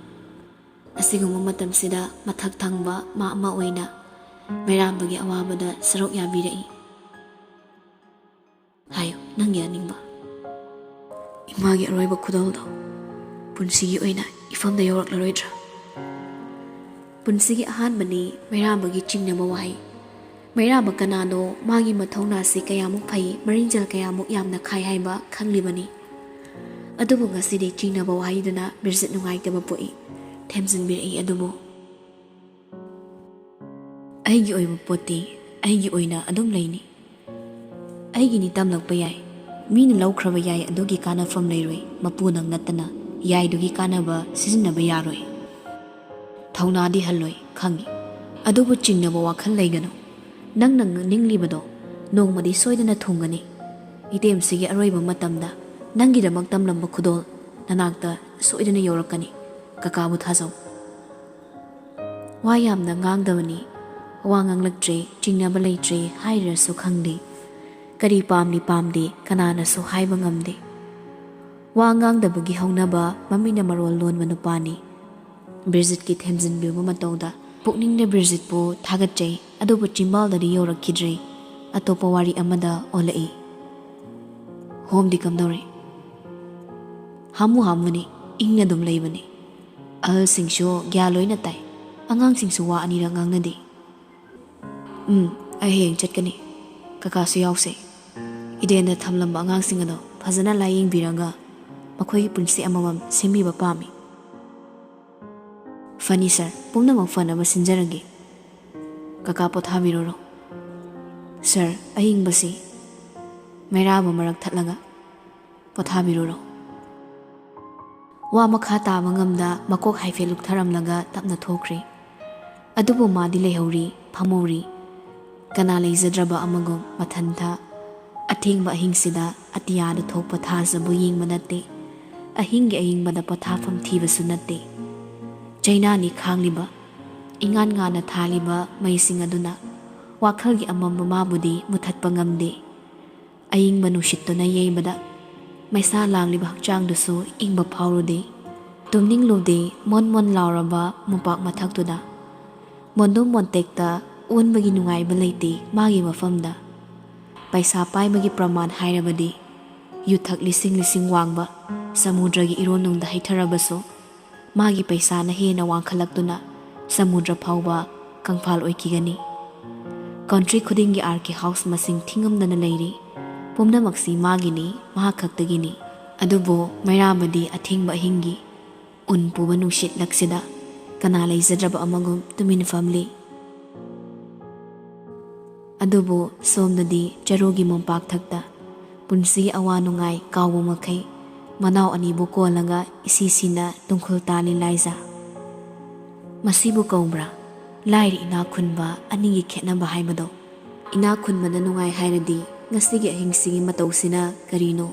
ꯑꯁꯤꯒꯨꯝꯕ ꯃꯇꯝꯁꯤꯗ ꯃꯊꯛ ꯊꯪꯕ ꯃꯥ ꯑꯃ ꯑꯣꯏꯅ ꯃꯩꯔꯥꯕꯒꯤ ꯑꯋꯥꯕꯗ ꯁꯔꯨꯛ ꯌꯥꯕꯤꯔꯛꯏ꯫ "ꯍꯥꯏꯌꯨ, ꯅꯪꯒꯤ ꯑꯅꯤꯡꯕ꯫" "ꯏꯃꯥꯒꯤ ꯑꯔꯣꯏꯕ ꯈꯨꯗꯣꯜꯗꯣ ꯄꯨꯟꯁꯤꯒꯤ ꯑꯣꯏꯅ ꯏꯐꯝꯗ ꯌꯧꯔꯛꯂꯔꯣꯏꯗ꯭ꯔꯥ?" ꯄꯨꯟꯁꯤꯒꯤ ꯑꯍꯥꯟꯕꯅꯤ ꯃꯩꯔꯥꯕꯒꯤ ꯆꯤꯡꯅꯕ ꯋꯥꯍꯩ꯫ ꯃꯩꯔꯥꯕ ꯀꯅꯥꯅꯣ, ꯃꯥꯒꯤ ꯃꯊꯧꯅꯥꯁꯤ ꯀꯌꯥꯃꯨꯛ ꯐꯩ, ꯃꯔꯤꯡꯖꯦꯜ ꯀꯌꯥꯃꯨꯛ ꯌꯥꯝꯅ ꯈꯥꯏ ꯍꯥꯏꯕ ꯈꯪꯂꯤꯕꯅꯤ꯫ ꯑꯗꯨꯕꯨ ꯉꯁꯤꯗꯤ ꯆꯤꯡꯅꯕ ꯋꯥꯍꯩꯗꯨꯅ ꯕ꯭ꯔꯤꯖꯤꯠ ꯅꯨꯡꯉꯥꯏꯇꯕ ꯄꯣꯛꯏ꯫ ꯊꯦꯝꯖꯤꯟꯕꯤꯔꯛꯏ ꯑꯗꯨꯕꯨ꯫ "ꯑꯩꯒꯤ ꯑꯣꯏꯕ ꯄꯣꯠꯇꯤ ꯑꯩꯒꯤ ꯑꯣꯏꯅ ꯑꯗꯨꯝ ꯂꯩꯅꯤ꯫ ꯑꯩꯒꯤꯅꯤ ꯇꯝꯂꯛꯄ ꯌꯥꯏ꯫ ꯃꯤꯅ ꯂꯧꯈ꯭ꯔꯕ ꯌꯥꯏ ꯑꯗꯨꯒꯤ ꯀꯥꯟꯅꯐꯝ ꯂꯩꯔꯣꯏ꯫ ꯃꯄꯨ ꯅꯪ ꯅꯠꯇꯅ ꯌꯥꯏꯗꯨꯒꯤ ꯀꯥꯟꯅꯕ ꯁꯤꯖꯤꯟꯅꯕ ꯌꯥꯔꯣꯏ꯫ ꯊꯧꯅꯥꯗꯤ ꯍꯜꯂꯣꯏ, ꯈꯪꯏ꯫ ꯑꯗꯨꯕꯨ ꯆꯤꯡꯅꯕ ꯋꯥꯈꯜ ꯂꯩꯒꯅꯨ꯫ ꯅꯪꯅ ꯅꯤꯡꯂꯤꯕꯗꯣ ꯅꯣꯡꯃꯗꯤ ꯁꯣꯏꯗꯅ ꯊꯨꯡꯒꯅꯤ꯫ ꯏꯇꯦꯝꯁꯤꯒꯤ ꯑꯔꯣꯏꯕ ꯃꯇꯝꯗ ꯅꯪꯒꯤꯗꯃꯛ ꯇꯝꯂꯝꯕ ꯈꯨꯗꯣꯜ ꯅꯅꯥꯛꯇ ꯁꯣꯏꯗꯅ ꯌꯧꯔꯛꯀꯅꯤ꯫ ꯀꯀꯥꯕꯨ ꯊꯥꯖꯧ꯫" ꯋꯥ ꯌꯥꯝꯅ ꯉꯥꯡꯗꯕꯅꯤ꯫ ꯋꯥ ꯉꯥꯡꯂꯛꯇ꯭ꯔꯦ, ꯆꯤꯡꯅꯕ ꯂꯩꯇ꯭ꯔꯦ ꯍꯥꯏꯔꯁꯨ ꯈꯪꯗꯦ꯫ ꯀꯔꯤ ꯄꯥꯝꯂꯤ ꯄꯥꯝꯗꯦ ꯀꯅꯥꯅꯁꯨ ꯍꯥꯏꯕ ꯉꯝꯗꯦ꯫ ꯋꯥ ꯉꯥꯡꯗꯕꯒꯤ ꯍꯧꯅꯕ, ꯃꯃꯤꯠꯅ ꯃꯔꯣꯜ ꯂꯣꯟꯕ ꯅꯨꯄꯥꯅꯤ꯫ ꯕ꯭ꯔꯤꯖꯤꯠꯀꯤ ꯊꯦꯝꯖꯤꯟꯕꯤꯕ ꯃꯇꯧꯗ ꯄꯨꯛꯅꯤꯡꯗ ꯕ꯭ꯔꯤꯖꯤꯠꯄꯨ ꯊꯥꯒꯠꯆꯩ, ꯑꯗꯨꯕꯨ ꯆꯤꯝꯕꯥꯜꯗꯗꯤ ꯌꯧꯔꯛꯈꯤꯗ꯭ꯔꯦ꯫ ꯑꯇꯣꯞꯄ ꯋꯥꯔꯤ ꯑꯃꯗ ꯑꯣꯜꯂꯛꯏ꯫ "ꯍꯣꯝꯗꯤ ꯀꯝꯗꯧꯔꯤ?" ꯍꯥꯃꯨ ꯍꯥꯃꯨꯅꯤ, ꯏꯪꯅ ꯑꯗꯨꯝ ꯂꯩꯕꯅꯤ꯫ ꯑꯍꯜꯁꯤꯡꯁꯨ ꯒ꯭ꯌꯥꯟ ꯂꯣꯏꯅ ꯇꯥꯏ, ꯑꯉꯥꯡꯁꯤꯡꯁꯨ ꯋꯥ ꯑꯅꯤꯔꯛ ꯉꯥꯡꯅꯗꯦ꯫ "ꯎꯝ, ꯑꯩ ꯍꯌꯦꯡ ꯆꯠꯀꯅꯤ꯫ ꯀꯀꯥꯁꯨ ꯌꯥꯎꯁꯦ꯫ ꯏꯗꯦꯟꯗ ꯊꯝꯂꯝꯕ ꯑꯉꯥꯡꯁꯤꯡ ꯑꯗꯣ ꯐꯖꯅ ꯂꯥꯌꯦꯡꯕꯤꯔꯒ ꯃꯈꯣꯏꯒꯤ ꯄꯨꯟꯁꯤ ꯑꯃꯃꯝ ꯁꯦꯝꯕꯤꯕ ꯄꯥꯝꯃꯤ꯫" "ꯐꯅꯤ ꯁꯥꯔ, ꯄꯨꯝꯅꯃꯛ ꯐꯅꯕ ꯁꯤꯟꯖꯔꯒꯦ꯫ ꯀꯀꯥ ꯄꯣꯊꯥꯕꯤꯔꯨꯔꯣ꯫" "ꯁꯥꯔ, ꯑꯏꯪꯕꯁꯤ꯫" ꯃꯩꯔꯥꯕ ꯃꯔꯛ ꯊꯠꯂꯒ, "ꯄꯣꯊꯥꯕꯤꯔꯨꯔꯣ꯫" ꯋꯥ ꯃꯈꯥ ꯇꯥꯕ ꯉꯝꯗ ꯃꯀꯣꯛ ꯍꯥꯏꯐꯦꯠ ꯂꯨꯛꯊꯔꯝꯂꯒ ꯇꯞꯅ ꯊꯣꯛꯈ꯭ꯔꯦ꯫ ꯑꯗꯨꯕꯨ ꯃꯥꯗꯤ ꯂꯩꯍꯧꯔꯤ, ꯐꯝꯍꯧꯔꯤ꯫ ꯀꯅꯥ ꯂꯩꯖꯗ꯭ꯔꯕ ꯑꯃꯒꯨꯝ ꯃꯊꯟꯇ꯫ ꯑꯊꯦꯡꯕ ꯑꯍꯤꯡꯁꯤꯗ ꯑꯇꯤꯌꯥꯗ ꯊꯣꯛꯄ ꯊꯥꯖꯕꯨ ꯌꯦꯡꯕ ꯅꯠꯇꯦ, ꯑꯍꯤꯡꯒꯤ ꯑꯏꯪꯕꯗ ꯄꯣꯊꯥꯐꯝ ꯊꯤꯕꯁꯨ ꯅꯠꯇꯦ꯫ ꯆꯩꯅꯥꯅꯤ ꯈꯥꯡꯂꯤꯕ, ꯏꯉꯥꯟ ꯉꯥꯟꯅ ꯊꯥꯜꯂꯤꯕ ꯃꯩꯁꯤꯡ ꯑꯗꯨꯅ ꯋꯥꯈꯜꯒꯤ ꯑꯃꯝꯕ ꯃꯥꯕꯨꯗꯤ ꯃꯨꯊꯠꯄ ꯉꯝꯗꯦ꯫ ꯑꯏꯪꯕ ꯅꯨꯡꯁꯤꯠꯇꯨꯅ ꯌꯩꯕꯗ ꯃꯩꯁꯥ ꯂꯥꯡꯂꯤꯕ ꯍꯛꯆꯥꯡꯗꯨꯁꯨ ꯏꯪꯕ ꯐꯥꯎꯔꯨꯗꯦ꯫ ꯇꯨꯝꯅꯤꯡꯂꯨꯗꯦ, ꯃꯣꯟ ꯃꯣꯟ ꯂꯥꯎꯔꯕ ꯃꯣꯝꯄꯥꯛ ꯃꯊꯛꯇꯨꯗ꯫ ꯃꯣꯟꯗꯨꯝ ꯃꯣꯟꯇꯦꯛꯇ ꯑꯣꯟꯕꯒꯤ ꯅꯨꯡꯉꯥꯏꯕ ꯂꯩꯇꯦ ꯃꯥꯒꯤ ꯃꯐꯝꯗ꯫ ꯄꯩꯁꯥ ꯄꯥꯏꯕꯒꯤ ꯄ꯭ꯔꯃꯥꯟ ꯍꯥꯏꯔꯕꯗꯤ ꯌꯨꯊꯛ ꯂꯤꯁꯤꯡ ꯂꯤꯁꯤꯡ ꯋꯥꯡꯕ ꯁꯃꯨꯗ꯭ꯔꯒꯤ ꯏꯔꯣꯟꯅꯨꯡꯗ ꯍꯩꯊꯔꯕꯁꯨ, ꯃꯥꯒꯤ ꯄꯩꯁꯥꯅ ꯍꯦꯟꯅ ꯋꯥꯡꯈꯠꯂꯛꯇꯨꯅ ꯁꯃꯨꯗ꯭ꯔ ꯐꯥꯎꯕ ꯀꯪꯐꯥꯜ ꯑꯣꯏꯈꯤꯒꯅꯤ꯫ ꯀꯟꯇ꯭ꯔꯤ ꯈꯨꯗꯤꯡꯒꯤ ꯑꯥꯔ ꯀꯦ ꯍꯥꯎꯁ ꯃꯁꯤꯡ ꯊꯤꯉꯝꯗꯅ ꯂꯩꯔꯤ꯫ ꯄꯨꯝꯅꯃꯛꯁꯤ ꯃꯥꯒꯤꯅꯤ, ꯃꯍꯥꯛ ꯈꯛꯇꯒꯤꯅꯤ꯫ ꯑꯗꯨꯕꯨ ꯃꯩꯔꯥꯕꯗꯤ ꯑꯊꯦꯡꯕ ꯑꯍꯤꯡꯒꯤ ꯎꯟ ꯄꯨꯕ ꯅꯨꯡꯁꯤꯠ ꯂꯛꯁꯤꯗ ꯀꯅꯥ ꯂꯩꯖꯗ꯭ꯔꯕ ꯑꯃꯒꯨꯝ ꯇꯨꯃꯤꯟ ꯐꯝꯂꯤ꯫ ꯑꯗꯨꯕꯨ ꯁꯣꯝꯗꯗꯤ ꯆꯔꯨꯒꯤ ꯃꯣꯝꯄꯥꯛ ꯊꯛꯇ ꯄꯨꯟꯁꯤꯒꯤ ꯑꯋꯥ ꯅꯨꯡꯉꯥꯏ ꯀꯥꯎꯕ ꯃꯈꯩ ꯃꯅꯥꯎ ꯑꯅꯤꯕꯨ ꯀꯣꯜꯂꯒ ꯏꯁꯤ ꯁꯤꯅ ꯇꯨꯡꯈꯨꯜ ꯇꯥꯜꯂꯤ ꯂꯥꯏꯖꯥ꯫ ꯃꯁꯤꯕꯨ ꯀꯧꯕ꯭ꯔꯥ ꯂꯥꯏꯔ ꯏꯅꯥꯛ ꯈꯨꯟꯕ ꯑꯅꯤꯒꯤ ꯈꯦꯠꯅꯕ ꯍꯥꯏꯕꯗꯣ? ꯏꯅꯥꯛ ꯈꯨꯟꯕꯅ ꯅꯨꯡꯉꯥꯏ ꯍꯥꯏꯔꯗꯤ ꯉꯁꯤꯒꯤ ꯑꯍꯤꯡꯁꯤꯒꯤ ꯃꯇꯧꯁꯤꯅ ꯀꯔꯤꯅꯣ?